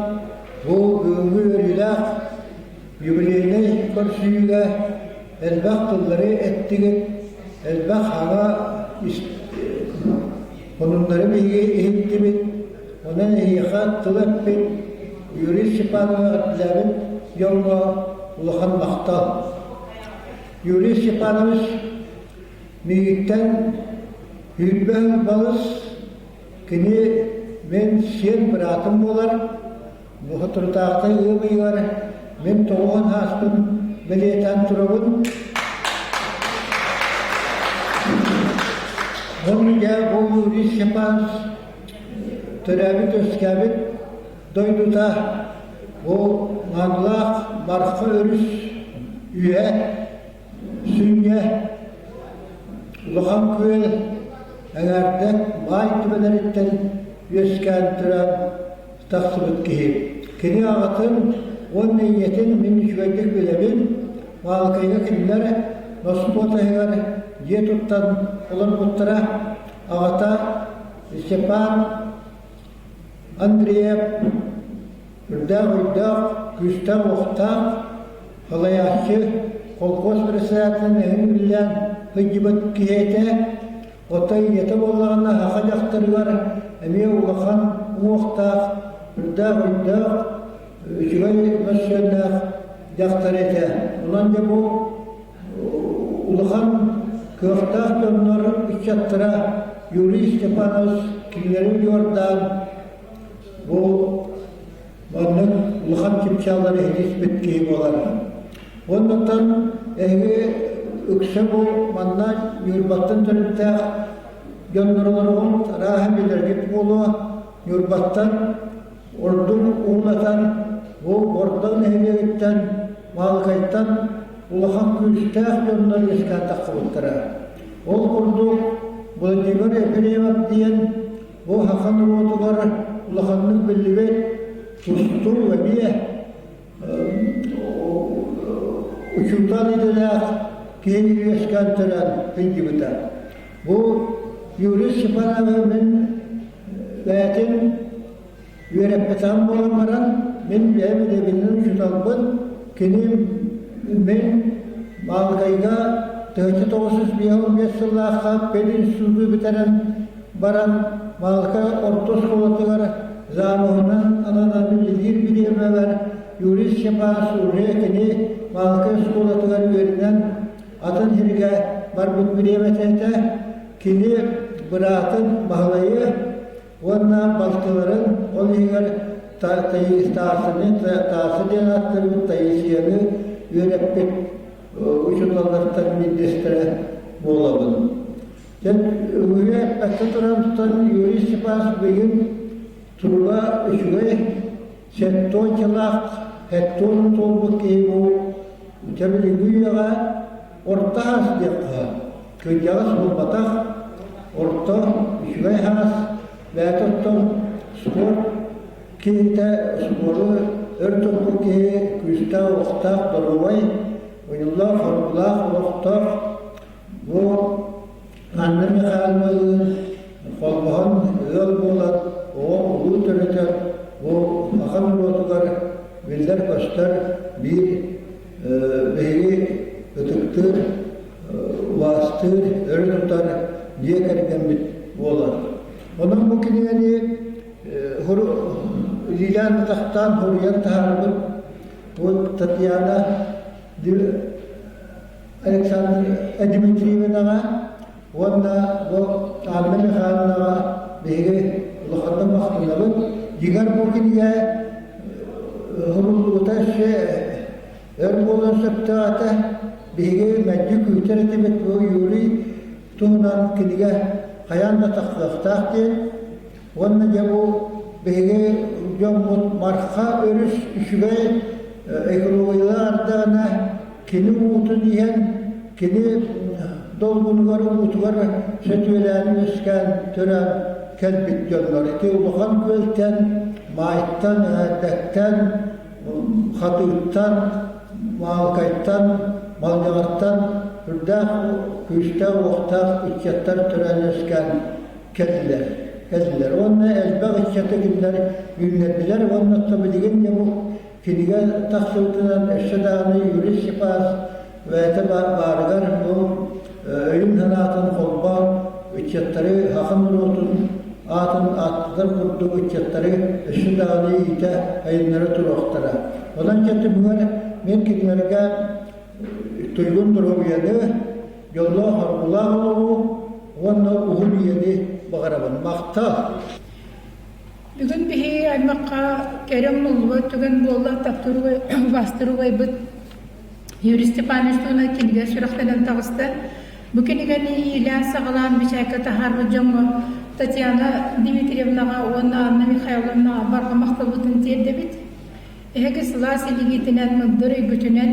бу бүгүҥҥү үөрүүлээх юбилейнай көрсүһүүгэ элбэх тыллары эттигит, элбэх саҥа сонуннары биһиги иһиттибит. Онон эһиэхэ тыл эппит Юрий Степановы эҕэрдэлээбит дьоҥҥо улахан махтал. Юрий Степанович миигиттэн 20 сыл балыс, кини мин сиэн быраатым буолар. Бу соторутааҕыта ыам ыйыгар мин тоҕуһун ааспын бэлиэтээн турабын. Уонна дьэ бу Юрий Степанович төрөөбүт-үөскээбит дойдута Бу Наглаах Марха өрүс үөһэ сүнньэ Улахан Күөл эҥээрдэк баай түбэлэриттэн үөскээн туран тахсыбыт киһи. Кини аҕатын уонна ийэтин мин үчүгэйдик билэбин. Маалыкайга кинилэр носпуот таһыгар дьиэ туттан олорбуттара. Аҕата. Степан Андреев үрдээх өйдөөх, күүстээх-уохтаах салайааччы, холкуос председателин эһин үлэлээн сылдьыбыт киһи этэ. Оттон ийэтэ буоллаҕына саха дьахтарыгар эмиэ улахан уҥуохтаах, үрдээх өйдөөх, үчүгэй мөссүөннээх дьахтар этэ. Онон дьэ бу улахан кыахтаах дьоннор ыччаттара Юрий Степанович кинилэри удьуордаан бу маннык улахан чыпчааллары ситиспит киһи буолар. Оннуттан эһиги үксэ бу манна Ньурбаттан төрүттээх дьоннор олороҕут, арааһа билэргит буолуо, Ньурбаттан ордук уулатан бу Бордоҥ нэһилиэгиттэн Маалыкайтан улахан күүстээх дьоннор үөскээн тахсыбыттара. Ол курдук Владимир Ефремов диэн бу саха норуотугар улаханнык биллибит тустуу эмиэ учуутал идэлээх киһи үөскээн төрөөн сылдьыбыта. Бу Юрий Степановы мин бэйэтин үөрэппэтэҕим буолан баран, мин бэйэм идэбинэн учууталбын, кини мин Маалыкайга 1955 сыллаахха пединституту бүтэрэн баран Маалыкай орто оскуолатыгар замуһунан ананан үлэлиир бириэмэбэр Юрий Степанович уже кини Маалыкай оскуолатыгар үөрэнэн атын сиргэ барбыт бириэмэтэ этэ. Кини быраатын Баһылайы уонна балтыларын, ол иһигэр Таасыны, Таасы диэн ааттарбыт Таисияны үөрэппит учууталлартан биирдэстэрэ буолабын. Дьэ, үгүһү эппэккэ туран Юрий Степанович билигин туруга үчүгэй, сеттуончалаах, хеттуон туолбут киһи бу дьэ билиҥҥи үйэҕэ орто аас диэххэ кырдьаҕас буолбатах, орто үчүгэй аас, бэйэтэ оттон спорт киһитэ спору өр туппут киһи күүстээх-уохтаах, доруобай, уйуллаах-хоргулаах олохтоох бу Анна Михайловналыын холбоһон ыал буолан оҕо улуу төрөтө бу саха норуотугар биллэр-көстөр биир биһиги ытыктыыр, убаастыыр, өрө тутар дьиэ кэргэммит буолар. Онон бу кинигэни илиилээн атахтаан суруйан таһаарбыт бу Татьяна Александр Дмитриевнаҕа уонна бу Анна Михайловнаҕа биһиги улаханнык махтанабыт. Дьиҥэр бу кинигэ суруллубута өссө өр буолуон сөптөөх этэ. Биһиги мэлдьи күүтэр этибит бу Юрий туһунан кинигэ хайаан да тахсыахтаах диэн. Уонна дьэ бу биһиги дьоммут Марха өрүс үчүгэй экологиялаах ардаҕына кини уутун иһэн, кини долгунугар уутугар сөтүөлээн үөскээн төрөөн кэлбит дьоннор. Ити улахан күөлтэн, Маайтан, Эһэрдэттэн, Хатыыттан, Маалыкайтан, Малдьаҕартан үрдээх күүстээх-уохтаах ыччаттар төрөөн үөскээн кэллилэр. Кэллилэр. Уонна элбэх ыччаты кинилэр үүннэрдилэр уонна билигин дьэ бу Кинигэ тахсыбытынан өссө даҕаны Юрий Степанович бэйэтэ баарыгар бу өйүн-санаатын холбоон ыччаттары саха норуотун аатын ааттатар курдук ыччаттары өссө даҕаны иитэ айыннара туруохтара. Онон дьэ түмүгэр мин кинилэргэ туйгун доруобуйаны, дьоллоох-соргулаах олоҕу уонна уһун үйэни баҕарабын. Махтал! Бүгүн биһиги аймахха кэрэ умнуллубат түгэн буолла таптыыр убаастыыр убайбыт Юрий Степанович туһунан кинигэ сүрэхтэнэн таҕыста. Бу кинигэни иилээн-саҕалаан бэчээккэ таһаарбыт дьоҥҥо Татьяна Дмитриевнаҕа уонна Анна Михайловнаҕа барҕа махталбытын тиэрдэбит. Эһиги сылаас илиигитинэн, мындыр өйгүтүнэн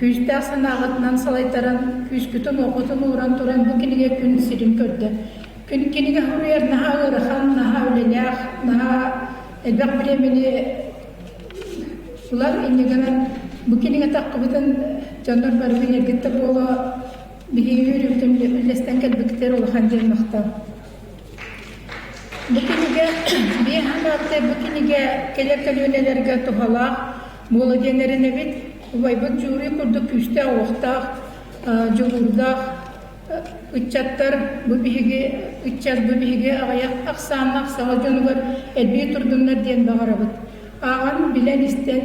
Күүстээх санааҕытынан салайтаран, күүскүтүн-уоххутун ууран туран бу кинигэ күн сирин көрдө. Күн кинигэ суруйар наһаа ыарахан, наһаа үлэлээх, наһаа элбэх бириэмэни ылар. Инньэ гынан бу кинигэ таххыбытын дьоннор бары билэргит да буолуо, биһиги үөрүүбүтүн үллэстэн кэлбиккитигэр улахан диэн махтал. Бу кинигэ биир санааттай бу кинигэ кэлэр көлүөнэлэргэ туһалаах буола диэн эрэнэбит. Убайбыт Дьууруй курдук күүстээх-уохтаах, дьулуурдаах ыччаттар бу биһиги ыччат бу биһиги аҕыйах ахсааннаах саха дьонугар элбии турдуннар диэн баҕарабыт. Ааҕан, билэн, истэн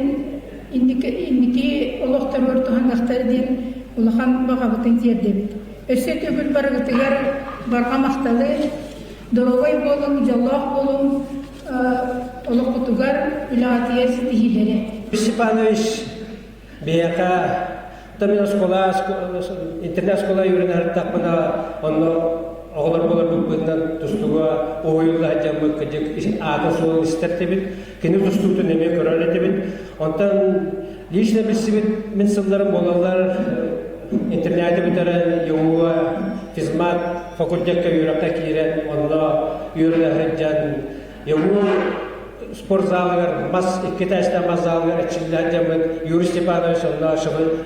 инники, инники олохторугар туһаныахтара диэн улахан баҕабытын тиэрдэбит. Өссө төгүл барыгытыгар барҕа махталы, доруобай буолуҥ, дьоллоох буолуҥ, олоххутугар үлэҕитигэр ситиһиилэри. Степанович биһиэхэ мин оскуола интернат оскуола үөрэнэ сырыттахпына онно оҕолор буоларбыт тустууга уһуйулла сылдьаммыт кырдьык аатын суолун истэр этибит кини тустуутун эмиэ көрөр этибит онтон лично билсибит мин сылларым буолаллар интернаты бүтэрэн ЮУ физмат факультекка үөрэххэ киирэн онно үөрэнэ сылдьан ЮУ спортзалыгар мас икки этээстээх мас залыгар эрчиллэн дьаммыт Юрий Степанович онно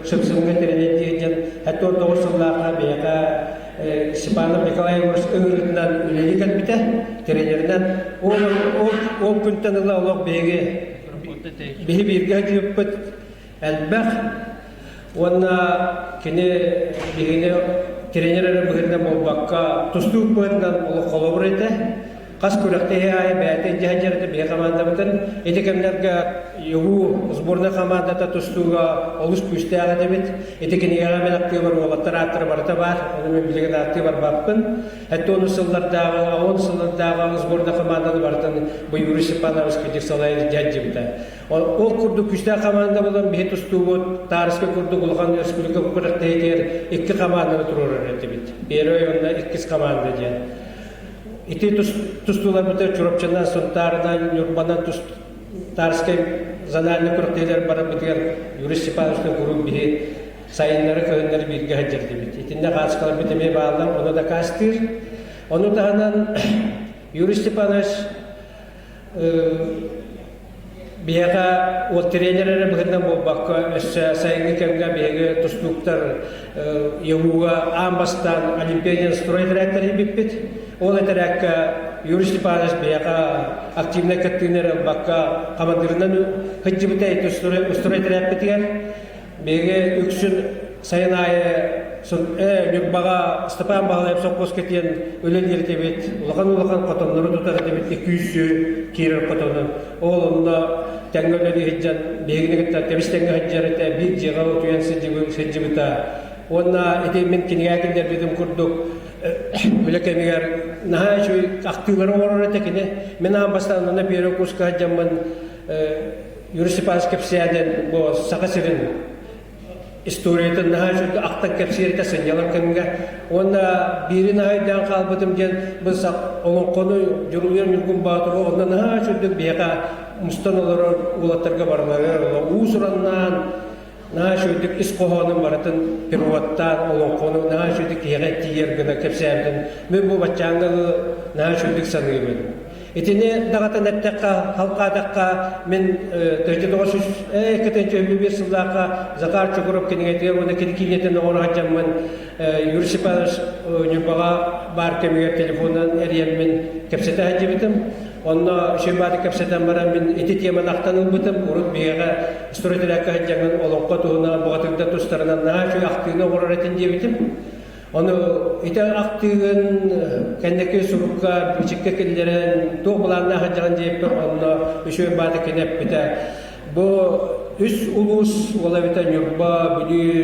Шымсыҥҥа тренердиир диэн 79 сыллаахха биһиэхэ Степанов Николай Егорович ыҥырыытынан үлэлии кэлбитэ тренеринэн ол ол күнтэн ыла олох биһиги биһи бииргэ сылдьыбыппыт элбэх уонна кини биһигини тренер эрэ быһыытынан буолбакка тустуук быһыытынан олох холобур этэ Хас күрэхтэһии аайы бэйэтэ илдьэ сылдьар этэ биһи хамаандабытын. Ити кэмнэргэ ЮГУ сборнай хамаандата тустууга олус күүстээх этибит. Ити кинигэҕэ мин аттыыбар уолаттар ааттара барыта баар. Ону мин билигин ааттыы барбаппын. Сэттэ уон сыллардааҕы, он сыллардааҕы сборнай хамаанданы барытын бу Юрий Степанович кырдьык салайан илдьэ сылдьыбыта. Ол курдук күүстээх хамаанда буолан биһи тустуубут Таарыска курдук улахан республика күрэхтэһиитигэр икки хамаанданы туруорар этибит. Первый уонна иккис хамаанда диэн. Ити тустууларбытыгар Чурапчынан, Сунтаарынан, Ньурбанан Тарскай зональный күрэхтэһиилэр барарбытыгар Юрий Степановичтан куруук биһи сайыннары кыһыннары бииргэ сылдьар этибит. Итиннэ хаачыкаларбыт эмиэ бааллар, ону дакаастыыр. Ону таһынан Юрий Степанович Биһиэхэ уот тренер эрэ быһыытынан буолбакка, өссө сайыҥҥы кэмҥэ биһиги тустууктар ЕУ-га аан бастаан Олимпиаден строй этэрээт тэрийбиппит. Ол этэрээккэ Юрий Степанович биһиэхэ активнай кыттыыны эрэ ылбакка, хамандыырынан сылдьыбыта строй этэрээппитигэр. Биһиги үксүн сайын аайы Ньурбаҕа Степан Баһылаев сопхуоска тиийэн үлэлиир этибит. Улахан-улахан хотоннору тутар этибит, 200 киирэр хотону. Ол онно тэҥҥэ үлэлии сылдьан, биһигини кытта тэбис-тэҥҥэ сылдьар этэ, биир дьиэҕэ утуйан сылдьыбыта. Уонна ити мин кинигэ киллэрбитим курдук үлэ кэмигэр наһаа үчүгэй ахтыылары оҥорор этэ кини. Мин аан бастаан онно Первый курска сылдьаммын Юрий Степанович кэпсээнин бу Саха сирин историятын наһаа үчүгэй ахтан кэпсиир этэ сынньалаҥ кэмҥэ. Уонна биири наһаа өйдөөн хаалбытым диэн бу олоҥхону Дьулуруйар Ньургун Боотуру онно наһаа үчүгдүк биһиэхэ мустан олорор уолаттарга барыларыгар уус-ураннаан наһаа үчүгэйдик ис хоһоонун барытын переводтаан олоҥхону наһаа үчүгэйдик киһиэхэ тиийэр гына кэпсээбитин мин бу баччааҥҥа наһаа үчүгэйдик саныыбын. Итини даҕатан эттэххэ, халҕаатахха, мин 1902 сыллаахха Захар Чукуров кинигэтигэр уонна кини киинэтин оҥоро сылдьаммын Юрий Степанович Ньурбаҕа баар кэмигэр телефонунан эрийэммин кэпсэтэ сылдьыбытым. Онно үчүгэй кэпсэтэн баран мин ити теманы ахтан ылбытым. Урут биһиэхэ стройтрякка сылдьаҥҥын олоҥхо туһунан бухатыырдар тустарынан наһаа үчүгэй ахтыыны оҥорор этин диэбитим. Ону ити ахтыыгын кэнники сурукка, бичиккэ киллэрэн туох былааннаах сылдьаҕын диэбиппэр онно үчүгэй баата кини эппитэ. Бу үс улуус уола эбитэ Ньурба, Бүлүү,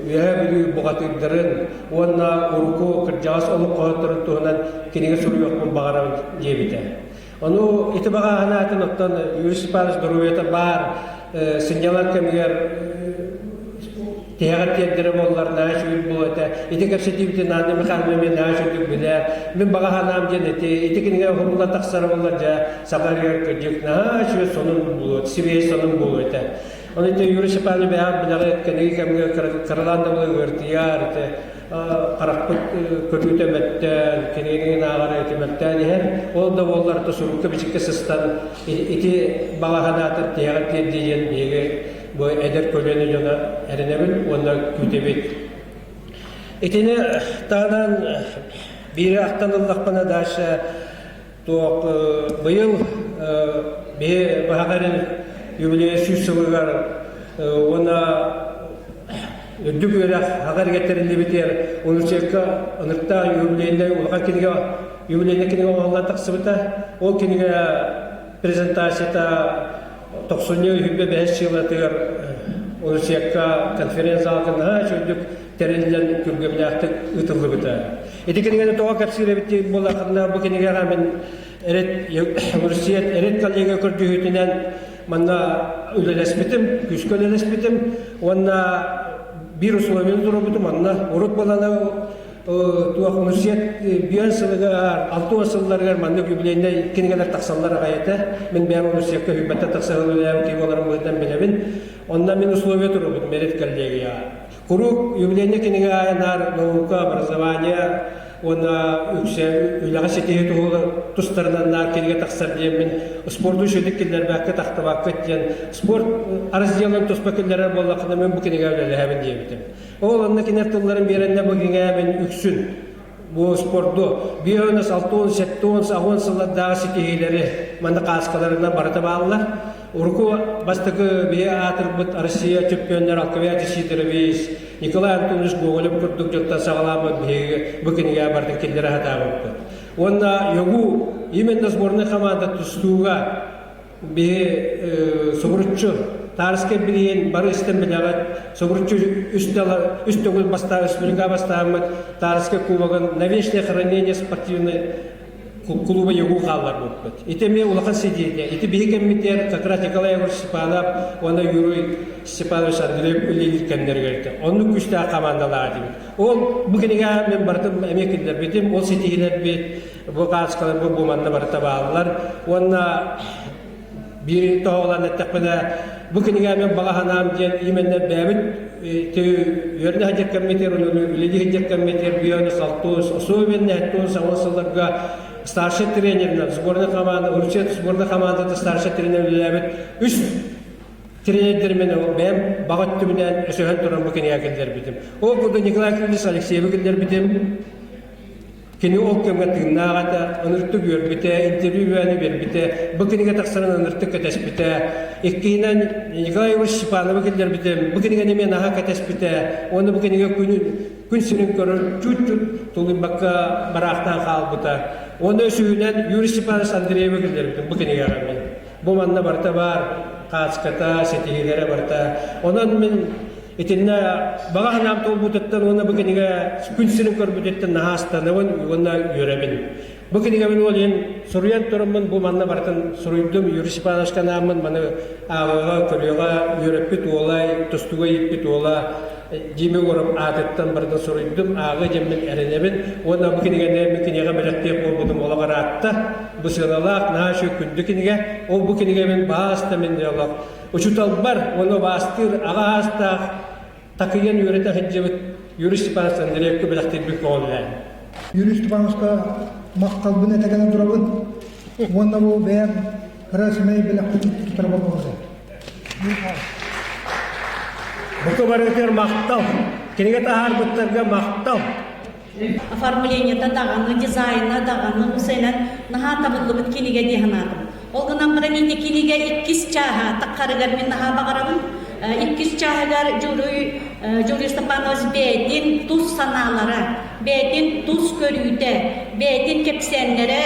Үөһээ Бүлүү бухатыырдарын уонна урукку кырдьаҕас олоҥхоһутторун туһунан кинигэ суруйуохпун баҕарабын диэбитэ. Ону ити баҕа санаатын оттон Юрий Степанович доруобуйата баар сынньалаҥ кэмигэр тиһэҕэр тиэрдэрэ буоллар наһаа үчүгэй буолуо этэ. Ити кэпсэтиибитин Анна Михайловна эмиэ наһаа үчүгэй билэр. Мин баҕа санаам диэн ити ити кинигэ уһуллан тахсара буоллар дьэ саха сиригэр кырдьык наһаа үчүгэй сонун буолуо, сибиэһэй сонун буолуо этэ. Ону ити Юрий Степанович бэйэҕит билэҕит, кэнники кэмҥэ кыралаан да буолар ыартыйар ити харахпыт көрүүтэ мөлтөөн, кинигини ааҕара ити мөлтөөн иһэр. Ол да буоллар сурукка-бичиккэ сыстан ити баҕа санаатын тиһэҕэр тиэрдии диэн биһиги бу эдэр көлүөнэ дьоно эрэнэбит уонна күүтэбит. Итини таһынан биири ахтан ыллахпына дальше. Туох быйыл биһи баһаҕарын юбилейа сүүс сылыгар уонна үрдүк үөрэх аҕа эргэтэриллибитигэр университекка ынырыктаах юбилейнай улахан кинигэ юбилейнай кинигэ оҥоһуллан тахсыбыта. Ол кинигэ презентацията тохсунньу үһүбэ бэһис сылатыгар университекка конференц-залга наһаа үчүгдүк тэриллэн күргүөмнээхтик ыытыллыбыта. Ити кинигэни тоҕо кэпсиир эбит буоллаххына, бу кинигэҕэ мин эрит университет эрит коллега көрдүһүүтүнэн манна үлэлэспитим, күүскэ үлэлэспитим уонна биир условиены туруорбутум манна урут буолана туох университет биэн сылыгар, 60 сылларыгар маннык юбилейнай кинигэлэр тахсаллар аҕай этэ. Мин бэйэм университекка сүүрбэттэн тахса сыл үлэлээбит киһи буоларым быһыытынан билэбин. Онно мин условия туруорбутум эрит коллегияҕа. Куруук юбилейнай кинигэ аайы наука, образование уонна үксэ үлэҕэ ситиһии туһугар тустарынан наар кинигэ тахсар диэммин спорду үчүгдүк киллэрбэккэ тахтыбаккыт диэн спорт разделын туспа киллэрэр буоллаххына мин бу кинигэ үлэлэһэбин диэбитим. Ол онно кинилэр тылларын биэрэннэр бу кинигэ мин үксүн бу спорду биэс алтыан сэттиэн аҕыан сыллардааҕы ситиһиилэри манна кааскаларынан барыта бааллар. Урукку бастакы биһи аатырбыт Россия чөмпүйүөннэр Алквиадий Сидорович, Николай Антонович Гоголев курдук дьонтон саҕалаабыт биһиги бу кинигэ барытын киллэрэ сатаабыппыт. Уонна ЯГУ именно сборная команда тустууга биһи субуруччу Таарыскай билиэн бары истэн билэҕит субуруччу үс үс төгүл бастаа республика бастааммыт Таарыскай кубогын на вечное хранение спортивной кулуба ЯГУ хаалларбыппыт. Ити эмиэ улахан ситиһиитэ. Ити биһи кэммитигэр как раз Николай Егорович Степанов уонна Юрий Степанович Андреев үлэлиир кэмнэригэр этэ. Оннук күүстээх командалаах этибит. Ол бу кинигэ мен барытын эмиэ киллэрбитим. Ол ситиһиилэрбит бу кааскалар бу бу манна барыта бааллар. Уонна биир тоһоҕолоон эттэхпинэ, бу кинигэ мен баҕа санаам диэн именно бэйэбит үөрэнэ сылдьар кэммитигэр, үлэлии сылдьар кэммитигэр Бүөнүс, Алтуус, особенно Алтуус аҕыс сылларга старший тренеринэн сборная команда, университет сборная командата старший тренер үлэлээбит үс тренердэрмин бэйэм баҕа өттүбүнэн өсөһөн туран бу кинигэ киллэрбитим. Ол курдук Николай Кириллович Алексеевы киллэрбитим. Кини ол кэмҥэ тыыннаах этэ, ыныртык үөрбүтэ, интервью үөһэни биэрбитэ, бу кинигэ тахсарын ыныртык кэтэспитэ. Иккиһинэн Николай Егорович Степановы киллэрбитим, бу кинигэни эмиэ наһаа кэтэспитэ. Уонна бу кинигэ күнүн, күн сирин көрөр чуть-чуть тулуйбакка бараахтаан хаалбыта. Уонна үсүһүнэн Юрий Степанович Андреевы киллэрбитим бу кинигэҕэ мин. Бу манна барыта баар, хаачыката, ситиһиилэрэ барыта. Онон мин итиннэ баҕа санаам туолбутуттан уонна бу кинигэ күн сирин көрбүтүттэн наһаа астынабын уонна үөрэбин. Бу кинигэбин ол иһин суруйан тураммын бу манна барытын суруйдум Юрий Степановичка анааммын маны ааҕыаҕа, көрүөҕэ үөрэппит уола, тустууга ииппит уола Дима Егоров аатыттан барытын суруйдум, ааҕыы диэммин эрэнэбин уонна бу кинигэни мин киниэхэ бэлэхтиэх буолбутум олох ыраатта. Бу сыаналаах, наһаа үчүгэй күндү кинигэ. Ол бу кинигэбин баас да мин олох учууталбар уонна убаастыыр аҕа аастаах такыйан үөрэтэ сылдьыбыт Юрий Степанович Андреевка бэлэхтиирбин көҕүлээн. Юрий Степановичка махталбын этэ гынан турабын уонна бу бэйэм кыра сэмэй бэлэхпин туттарабын буолла. Бука барытыгар махтал. Кинигэ таһаарбыттарга махтал. Оформлениета даҕаны, дизайна даҕаны усэнэн наһаа табыллыбыт кинигэ дии санаатым. Ол гынан баран инньэ кинигэ иккис чааһа таххарыгар мин наһаа баҕарабын. Иккис чааһыгар Дьуруй Дьуруй Степанович бэйэтин тус санаалара, бэйэтин тус көрүүтэ, бэйэтин кэпсээннэрэ,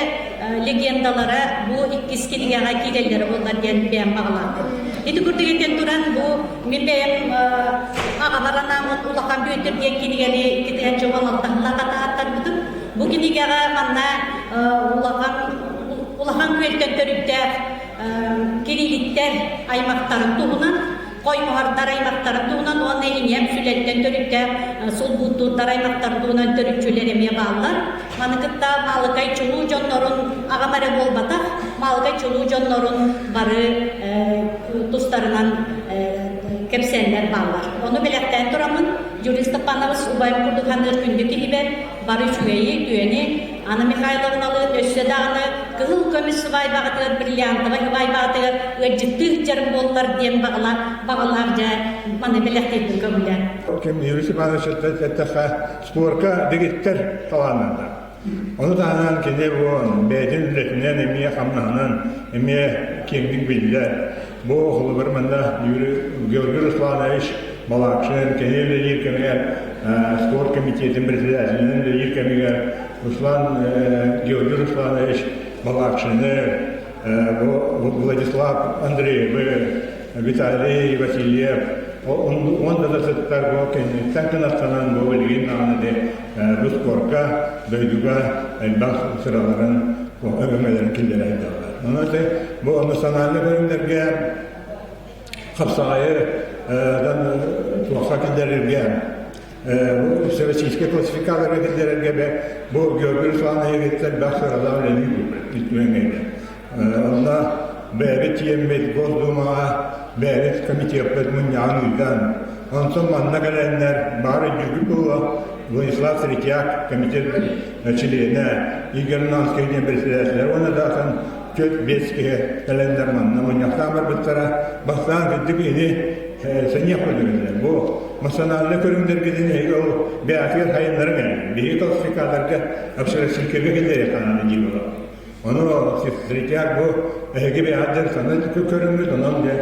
легендалара бу иккис кинигэҕэ киирэллэрэ буоллар диэн бэйэм баҕалаахпын. Ити курдук этэн туран бу мин бэйэм аҕабар анааммын Улахан Бүөтүр диэн кинигэни 2016 сыллаах таһааттарбытым. Бу кинигэҕэ манна улахан улахан күөлтэн төрүттээх Кириллиттэр аймахтарын туһунан Хоймоһордар аймахтарын туһунан уонна Иниэм Сүлэттэн төрүттээх Сулбуттуурдар аймахтарын туһунан төрүччүлэр эмиэ бааллар. Маны кытта Маалыкай чулуу дьоннорун аҕам эрэ буолбатах, Маалыкай чулуу дьоннорун бары тустарынан кэпсээннэр бааллар. Ону бэлэхтээн тураммын, Юрий Степанович убайым курдук саныыр күндү киһибэр бары үчүгэйи, үтүөнү, Анна Михайловналыын өссө даҕаны кыһыл көмүс сыбаайбаҕытыгар, бриллиантовай сыбаайбаҕытыгар ыалдьыттыы сылдьарым буоллар диэн баҕалаах, баҕалаах дьэ маны бэлэхтиирбин көҥүлээн. Ким Юрий Степанович эттэххэ, спорка дэгиттэр талааннанна. Ону таһынан кини бу бэйэтин үлэтинэн эмиэ хамнаһынан эмиэ киэҥник биллэр. Бу холобур манна Георгий Русланович Балакшин кини үлэлиир кэмигэр спорт комитетин председателинэн үлэлиир кэмигэр Руслан Георгий Русланович Балакшины Владислав Андреевы, Виталий Васильев уонна да сыттар бу кэнниттэн кынаттанан бу билигин даҕаны бу спорка дойдуга элбэх сыраларын өҥөлөрүн киллэрэ сылдьаллар. Онон бу национальнай көрүҥнэргэ хапсаҕайы туохха киллэрэргэ Всероссийскай классификаторга киллэрэргэ бу Георгий Русланович элбэх сыралаах үлэлии Онно бэйэбит тиийэммит Госдумаҕа бэйэбит комитеппыт мунньаҕын ыытан, онтон манна кэлэннэр баар өйдүүргүт буолуо Владислав Третьяк комитет чилиэнэ, Игорь Нанский диэн председателлэр уонна да атын 4-5 киһи кэлэннэр манна мунньахтаан барбыттара. Бастаан кырдьык ини сэниэх курдук Бу национальнай көрүҥнэргитин эһиги ол бэйэтигэр сайыннарыҥ эрэ. Биһиги классификаторга общероссийскайга киллэриэххэ наада дии буолар. Ону Третьяк бу эһиги бэйэҕит сана көрүҥҥүт, онон дьэ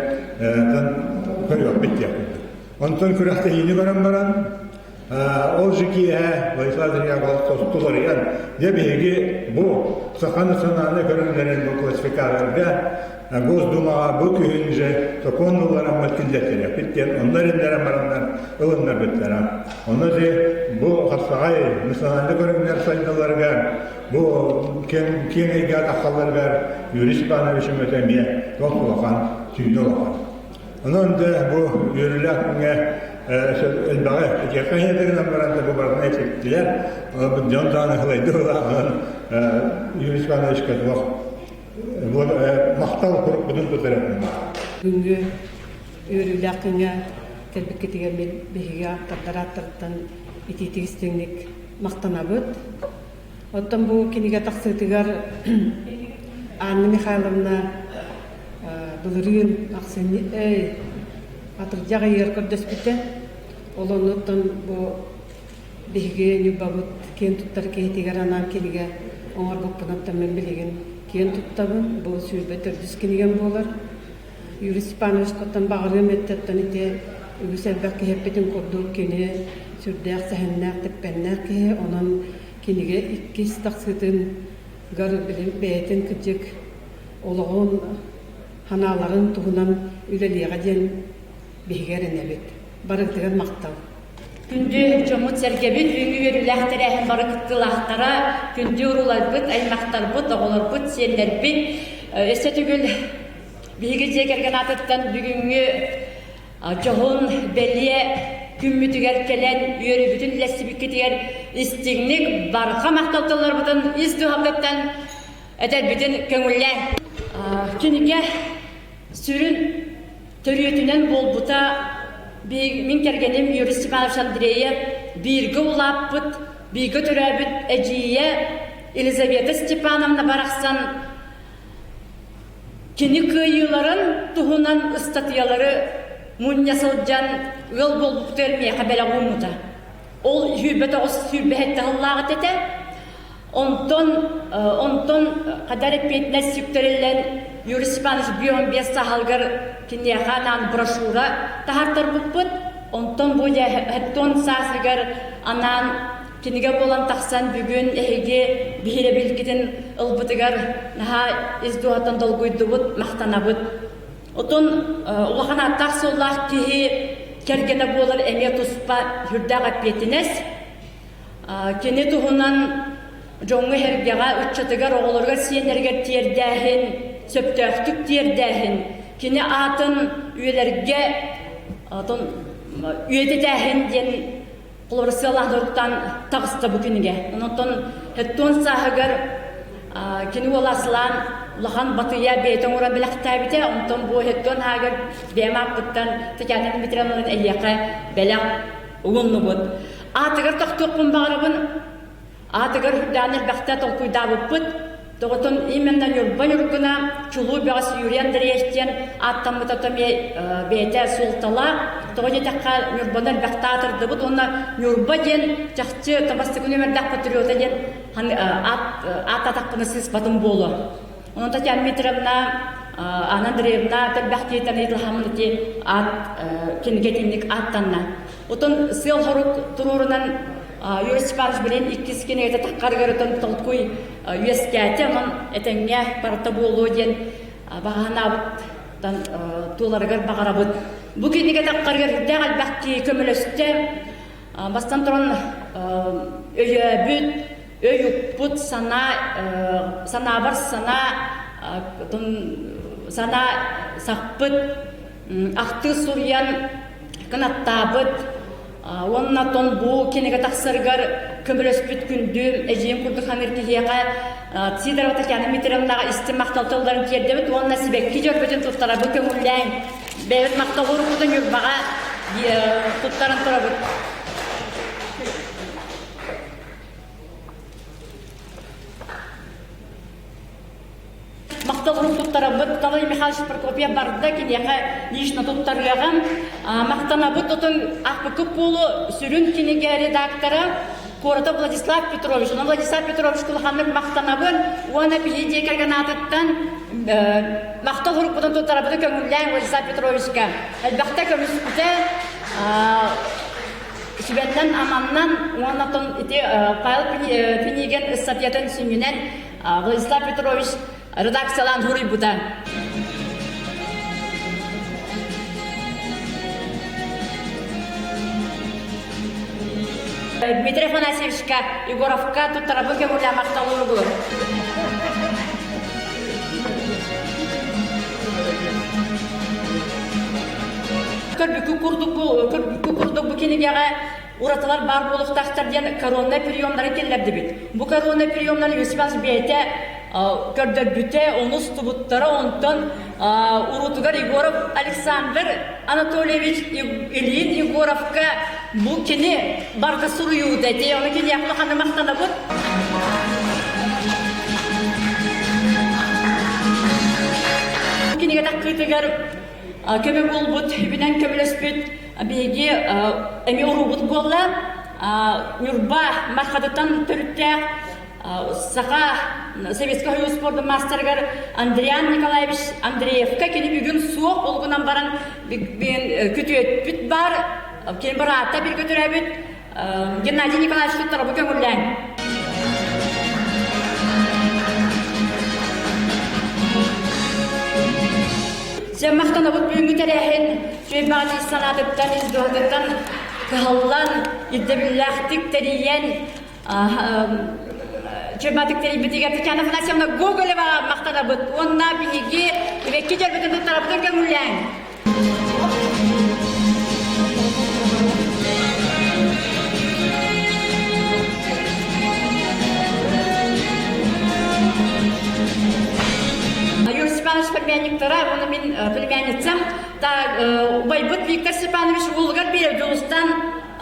көрүөхпүт диэх курдук. Онтон күрэхтэһиини көрөн баран Ол же киэһэ Владислав Зырянов туларыйан, дьэ биһиги бу саха национальнай көрүҥнэрин бу классификаторга Госдумаҕа бу күһүн же сокуон ыллараммыт киллэртирэппит диэн онно эрэннэрэн бараннар ылыннарбыттара. Ону же бу хапсаҕай национальнай көрүҥнэр сайдалларыгар бу киэҥ киэҥ эйгэ тахсалларыгар Юрий Степанович өҥөтө эмиэ туох улахан сүүнэ улахан. Онон дьэ бу үөрүүлээх күҥҥэ элбэҕи этиэххэ иһиэтэ гынан баран да бу барытын эчэттилэр. Дьон даҕаны ылайды ылаҕын Юрий Ивановичка туох махтал курукпутун тутар Бүгүҥҥү үөрүүлээх күҥҥэ кэлбиккитигэр мин биһиги ааптардар ааттарыттан итиитик истиҥник махтанабыт. Оттон бу кинигэ тахсыытыгар Анна Михайловна былырыын ахсынньы эй атырдьах ыйыгар көрдөспүтэ. Ол оннуттан бу биһиги Ньурбабыт киэн туттар киһитигэр анаан кинигэ оҥорбуппунаттан мин билигин киэн туттабын. Бу 24 кинигэм буолар. Юрий Степановичтан баҕарыам эттэттэн ити үгүс элбэх киһи эппитин курдук кини сүрдээх сэһэннээх, тэппэннээх киһи. Онон кинигэ иккис тахсыытын гар бэйэтин кырдьык олоҕун, санааларын туһунан үлэлиэҕэ диэн биһиги эрэнэбит. Барыгытыгар махтал. Күндү дьоммут-сэргэбит, бүгүҥҥү үөрүүлээх тэрээһин бары кыттыылаахтара, күндү урууларбыт, аймахтарбыт, оҕолорбут, сиэннэрбит, өссө төгүл биһиги дьиэ кэргэн аатыттан бүгүҥҥү дьоһун бэлиэ күммүтүгэр кэлэн үөрүүбүтүн үлэстибиккитигэр истиҥник барҕа махтал тылларбытын ис дууһабытыттан этэрбитин көҥүллээн. Кинигэ сүрүн төрүөтүнэн буолбута мин кэргэним Юрий Степанович Андреев бииргэ улааппыт, бииргэ төрөөбүт эдьиийэ Елизавета Степановна барахсан Кини кыайыыларын туһунан ыстатыйалары мунньа сылдьан ыал буолбуппутугар миэхэ бэлэх ууммута. Ол 29 сүүрбэһэттэ сыллааҕыт этэ. Онтон онтон хадар эппиэтинэс сүктэриллэн Юрий Степанович бүөн биэс саһалгар киниэхэ анаан брошюра таһаартарбыппыт. Онтон бу дьэ хэттон саасыгар анаан Кинигэ буолан тахсан бүгүн эһиги биһирэбилгитин ылбытыгар наһаа ис дууһаттан долгуйдубут, махтанабыт. Отон улахан ааттаах-суоллаах киһи кэргэнэ буолар эмиэ туспа сүрдээх эппиэтинэс. Кини туһунан дьоҥҥо-сэргэҕэ, ыччатыгар, оҕолоругар, сиэннэригэр тиэрдээһин, сөптөөхтүк тиэрдээһин, кини аатын үйэлэргэ үйэтитээһин диэн Холобур, сыалаах-соруктаан таҕыста бу кинигэ. Онтон хэттуон сааһыгар кини уола Аслан улахан батыйа бэйэтэ оҥорон бэлэхтээбитэ. Онтон бу хэттуон ааһыгар бэйэм ааппыттан Татьяна Дмитриевнаны эйиэхэ бэлэх угуннубут. Аатыгар тохтуохпун баҕарабын. Аатыгар үрдээн элбэхтэ толкуйдаабыппыт. Тоҕотун именно Ньурба Ньургуна чулуу бөҕөс Юрий Андреевич диэн ааттаммыта эмиэ бэйэтэ суолталаах. Тоҕо диэтэххэ Ньурбаны элбэхтэ аатырдыбыт уонна Ньурба диэн чахчы бастакы нүөмэрдээх патриота диэн аат ааттаатахпына сыыспатым буолуо. Онон Татьяна Дмитриевна, Анна Андреевна элбэх киһиттэн ыйыталаһаммын ити аат кинигэ итинник ааттанна. Отон сыал-сорук туруорунан Юрий Степанович билин иккис кинигэтэ таххарыгар отон толкуй үөскээтэ, онон этэҥҥэ барыта буолуо диэн баҕаһынаабыт туоларыгар баҕарабыт. Бу кинигэ таххарыгар үрдээх элбэх киһи көмөлөстө. Бастан туран өйөөбүт, өй укпут санаа, санаабар санаа, санаа сахпыт ахтыы суруйан кынаттаабыт уонна тон бу кинигэ тахсарыгар көмөлөспүт күндү эдьиийим курдук саныыр киһиэхэ Сидорова Татьяна Дмитриевнаҕа истиҥ махтал тылларын тиэрдэбит уонна сибэкки дьөрбөтүн туттарабыт көҥүллээн бэйэбит махтал уруккутун Ньурбаҕа туттаран турабыт. Махтал урук туттарабыт Николай Михайлович Прокопьев барда киниэхэ лично туттарыаҕым. Махтанабыт отон ахпыкы буолу сүрүн кинигэ редактора Коротов Владислав Петрович. Онон Владислав Петрович улаханнык махтанабын уонна биһи дьиэ кэргэн аатыттан махтал уруккутун туттарабыты көҥүллээн Владислав Петровичка элбэхтэ көмүспүтэ сүбэннэн аманнан уонна ити Павел Пинигин ыстатыйатын сүнньүнэн Владислав Петрович редакциялаан суруйбута. Дмитрий Афанасьевичка Егоровка туттарабын көҥүлэ махталлыыбын. Көрбүккү курдук бу көрбүккү курдук бу кинигэҕэ уратылар баар буолуохтаахтар диэн короннай приемнары киллэрдибит. Бу короннай приемнары Юсиф бэйэтэ көрдөрбүтэ, ону устубуттара, онтон урутугар Егоров Александр Анатольевич Ильин Егоровка бу кини барыта суруйуута ити, ону киниэхэ улаханнык махтанабыт. Кинигэ таххыытыгар көмө буолбут, үбүнэн көмөлөспүт Биһиги эмиэ уруубут буолла. Ньурба Мархатыттан төрүттээх Саха Советскай Союз спордун маастарыгар Андриан Николаевич Андреевка кини бүгүн суох ол гынан баран күтүөппүт бар кини быраата бииргэ төрөөбүт Геннадий Николаевич туттарабы көҥүллээн. Дьэ махтанабыт бүгүҥҥү тэрээһин Сүөйбэҕэ санаатыттан, ис дууһатыттан кыһаллан, ирдэбиллээхтик тэрийэн Чөматык тэрийбитигэр Татьяна Афанасьевна Гоголеваҕа махтанабыт уонна биһиги ибэкки дьөрбөтүн туттарабытын көҥүллээҥ. Юрий Степанович племянниктара, уонна мин племянницам, та убайбыт Виктор Степанович уолугар биэрэр Дьулустан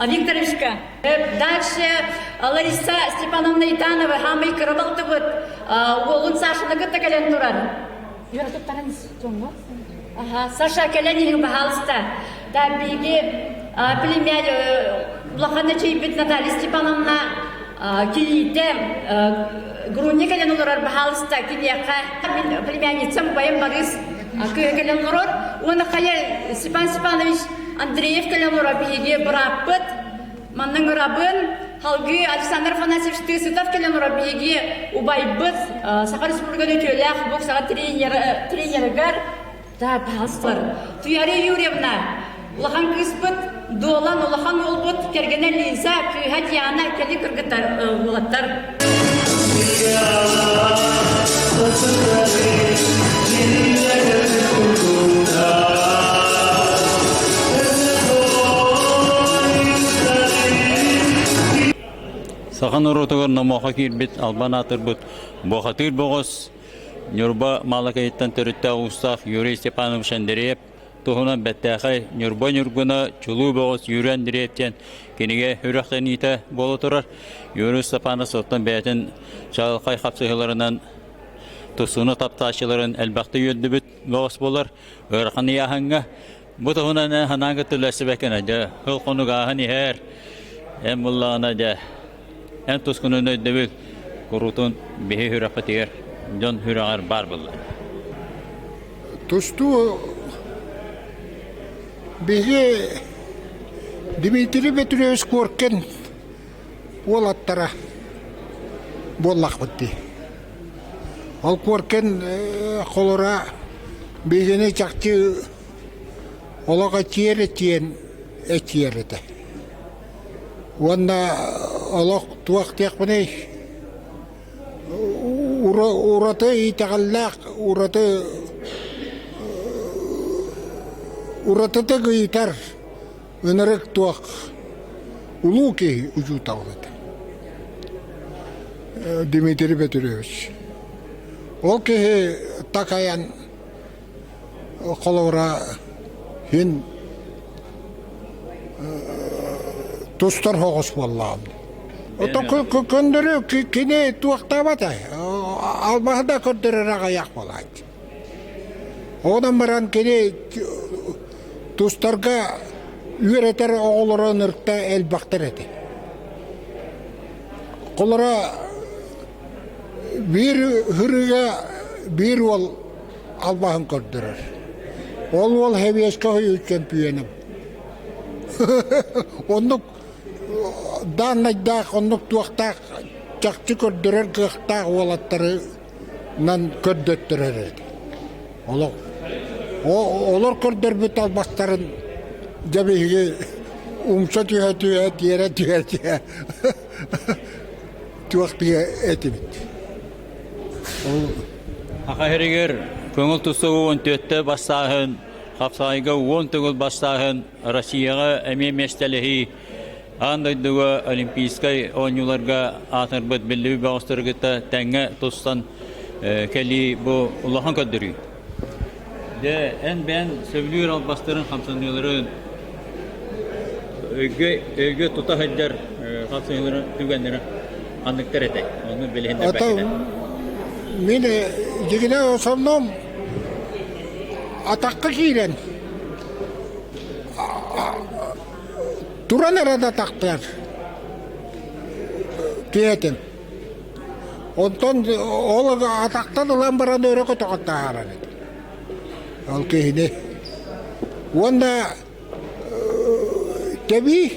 Викторовичка. Дальше Лариса Степановна Итанова, хамый кыра балтыбыт, уолун Сашаны кытта кэлэн турар. Үөрэтиттэрин дьоҥҥо. Аха, Саша кэлэн иһин баһаалыста. Да биһиги племянь улахан эчийбит Наталья Степановна кийиитэ Груня кэлэн олорор баһаалыста киниэхэ мин племянницам убайым Борис кыыһа кэлэн олорор. Уонна хайа Степан Степанович Андреев кэлэн олорор биһиги бырааппыт Манна ыҥырабын, салгыы Александр Афанасьевич Тысытов кэлэн олорор биһиги убайбыт Саха Республикатын үтүөлээх боксаҕа тренеригэр да паастар Туяра Юрьевна улахан кыыспыт Дуолан улахан уолбут кэргэнэ Лиза кыыһа Диана кэлин кыргыттар уолаттар Саха норуотугар номоохо киирбит албан аатырбыт Буохатыыр Боҕус Ньурба Маалыкайыттан төрүттээх уустаах Юрий Степанович Андреев туһунан бэртээхэй Ньурба Ньургуна Чулуу Бөҕөс Юрий Андреев диэн кинигэ үрэхтэниитэ буола турар. Юрий Степанов оттон бэйэтин чаҕылхай хапсыһыыларынан. тустууну таптааччыларын элбэхтэ үөрдүбүт бөҕөс буолар. Ыарахан ыйааһыҥҥа бу туһунан санаан кытта үлэсибэккин дьэ сыл хонук ааһан иһэр. Эн буллаҕына дьэ эн тускунун өйдөбүл куруутун биһи сүрэхпитигэр дьон сүрэҕэр баар буолла. Тустуу биһи Дмитрий Петрович Коркин уолаттара буоллахпыт дии. Ол Коркин холоро биһигини чахчы олох эчиэр эчиэн эчиэр этэ. Уонна олох туох диэхпиний ураты итэҕэллээх, ураты уратытык ыйытар ынырык туох улуу киһи учуутал этэ Дмитрий Петрович. Ол киһи такайан холобура син тустар соҕус буоллаҕым. Ото көннөрү кини туохтаабата албаһы да көрдөрөр аҕыйах буолааччы. Онон баран кини тустарга үөрэтэр оҕолоро ынырыкта элбэхтэр этэ. Холоро биир ырыга биир уол албаһын көрдөрөр. Ол уол Хэбиэскэ хойуу чөмпүйүөнүм. Оннук дааннайдаах, оннук туохтаах чахчы көрдөрөр кыахтаах уолаттарынан көрдөттөрөр этэ. Олох олор көрдөрбүт албастарын дьэ биһиги умса түһэ-түһэ, тиэрэ түһэ-түһэ туох диэ этибит. Саха сиригэр көҥүл тустууга уон түөртэ бастааһын, хапсаҕайга уон төгүл бастааһын, Россияҕа эмиэ миэстэлэһии, аан дойдуга Олимпийскай оонньууларга аатырбыт биллибит бөҕөстөрү кытта тэҥҥэ тустан кэлии бу улахан көрдөрүү. Дьэ, эн бэйэн сөбүлүүр албастарын, хамсаныыларын өйгө, өйгө тута сылдьар хамсаныыларын түгэннэрэ ханныктар этэй? Ону билиһиннэрбэккинэ. Мин дьигинэ сонном атахха киирэн туран эрэ да атахтыар киһитим. Онтон ол атахтан ылан баран өрө көтөҕөн таһаарар этим. Ол киһини. Уонна тэбии,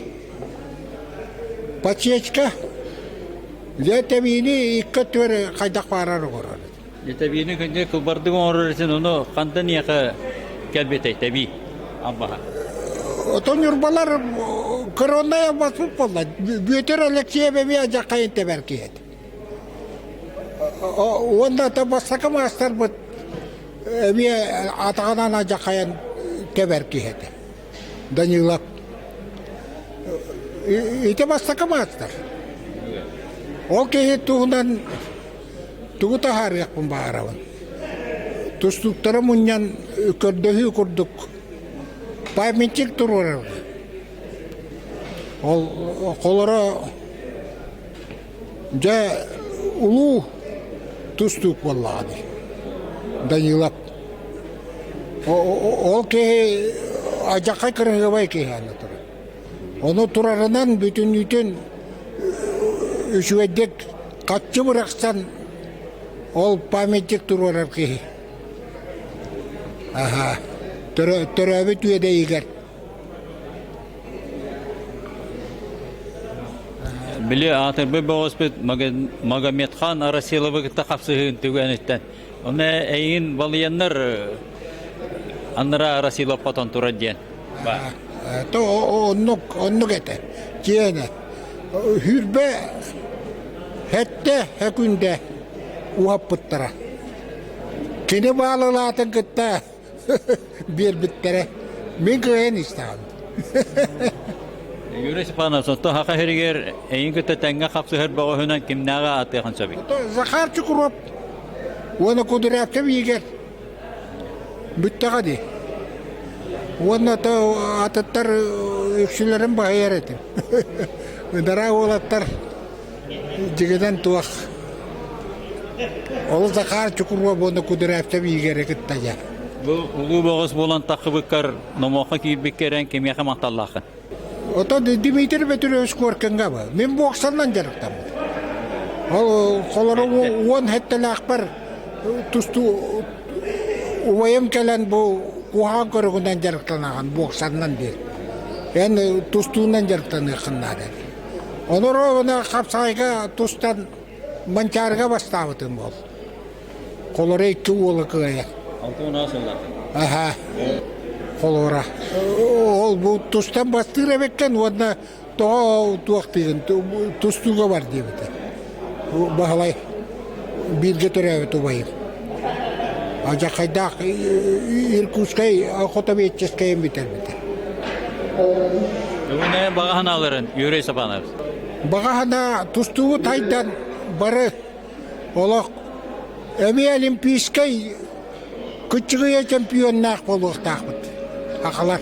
подсечка, дьэ тэбиини икки өттүгэр хайдах баарар оҥорор этим. Дьэ тэбиини күндү кылбардык оҥорор этин, ону хантан эйиэхэ кэлбитэй тэбии албаһа? Отон ньурбалар коронная албаспыт буолла. Бүөтүр Алексеев эмиэ адьаххайын тэбэр киһи этэ. Уонна бастакы маастарбыт эмиэ атаҕынан адьаххайан тэбэр киһи этэ. Данилов. Ити бастакы маастар. Ол киһи туһунан тугу таһаарыахпын баҕарабын. Тустууктары мунньан көрдөһүү курдук памятник туруорарбын. Ол холоро дьэ улуу тустуук буоллаҕа дии Данилов. Ол киһи адьаххай кыраһыабай киһи аны турар. Ону турарынан бүтүннүүтүн үчүгэйдик хаччы бырахсан ол памятник туруорар киһи. Аха. Төрөөбүт үөдэйигэр. Били аатырбыт бөҕөспүт Магомедхан Арасиловы кытта хапсыһыын түгэниттэн. Онно эйигин балыйаннар аннара Арасилов хотон турар диэн. То оннук оннук этэ. Киэнэ. Хүрбэ хэттэ хэкүндэ уһаппыттара. Кини баалылаатын кытта биэрбиттэрэ. Мин кыайан истэҕим. Юрий Степанович, оттон Саха сиригэр эйин кытта тэҥҥэ хапсыһар бөҕөһүнэн кимнээҕи ааттыахын сөбүй? Захар Чукуруоп уонна Кудрявцев Игорь бүттэҕэ дии. Уонна то атыттар үксүлэрин баһыйар этим. Ыдараа уолаттар дьигинэн туох. Ол Захар Чукурова буона Кудрявцев Игоры кытта дьэ. Бу улуу бөҕөс буолан таххыбыккар номоххо киирбиккэ эрэн кимиэхэ махталлааххын? Отон Дмитрий Петрович Коркинга ба. Мин боксанан дьарыктаммыт. Ол холоро уон хэттэлээхпэр тустуу убайым кэлэн бу куһаҕан көрүҥүнэн дьарыктанаҕын боксаннан диир. Эн тустуунан дьарыктаныаххын наада. Онор хапсаҕайга тустан Манчаарыга бастаабытым ол. Холоро икки уола кыайа. Алтыҥа сыллаата. Аха. Холоро. Ол бу тустан бастыыр эбиккин уонна тоҕо туохтыыгын тустууга бар диэбитэ. Баһылай бииргэ төрөөбүт убайым. Алдьархайдаах Иркутскай охотоведческайын бүтэрбитэ. Бүгүн баҕа санааларын Юрий Степанович. Баҕа санаа тустуубут айдан бары олох эмиэ олимпийскай кыччыгыйа чемпионнаах буолуохтаахпыт. Хахалар.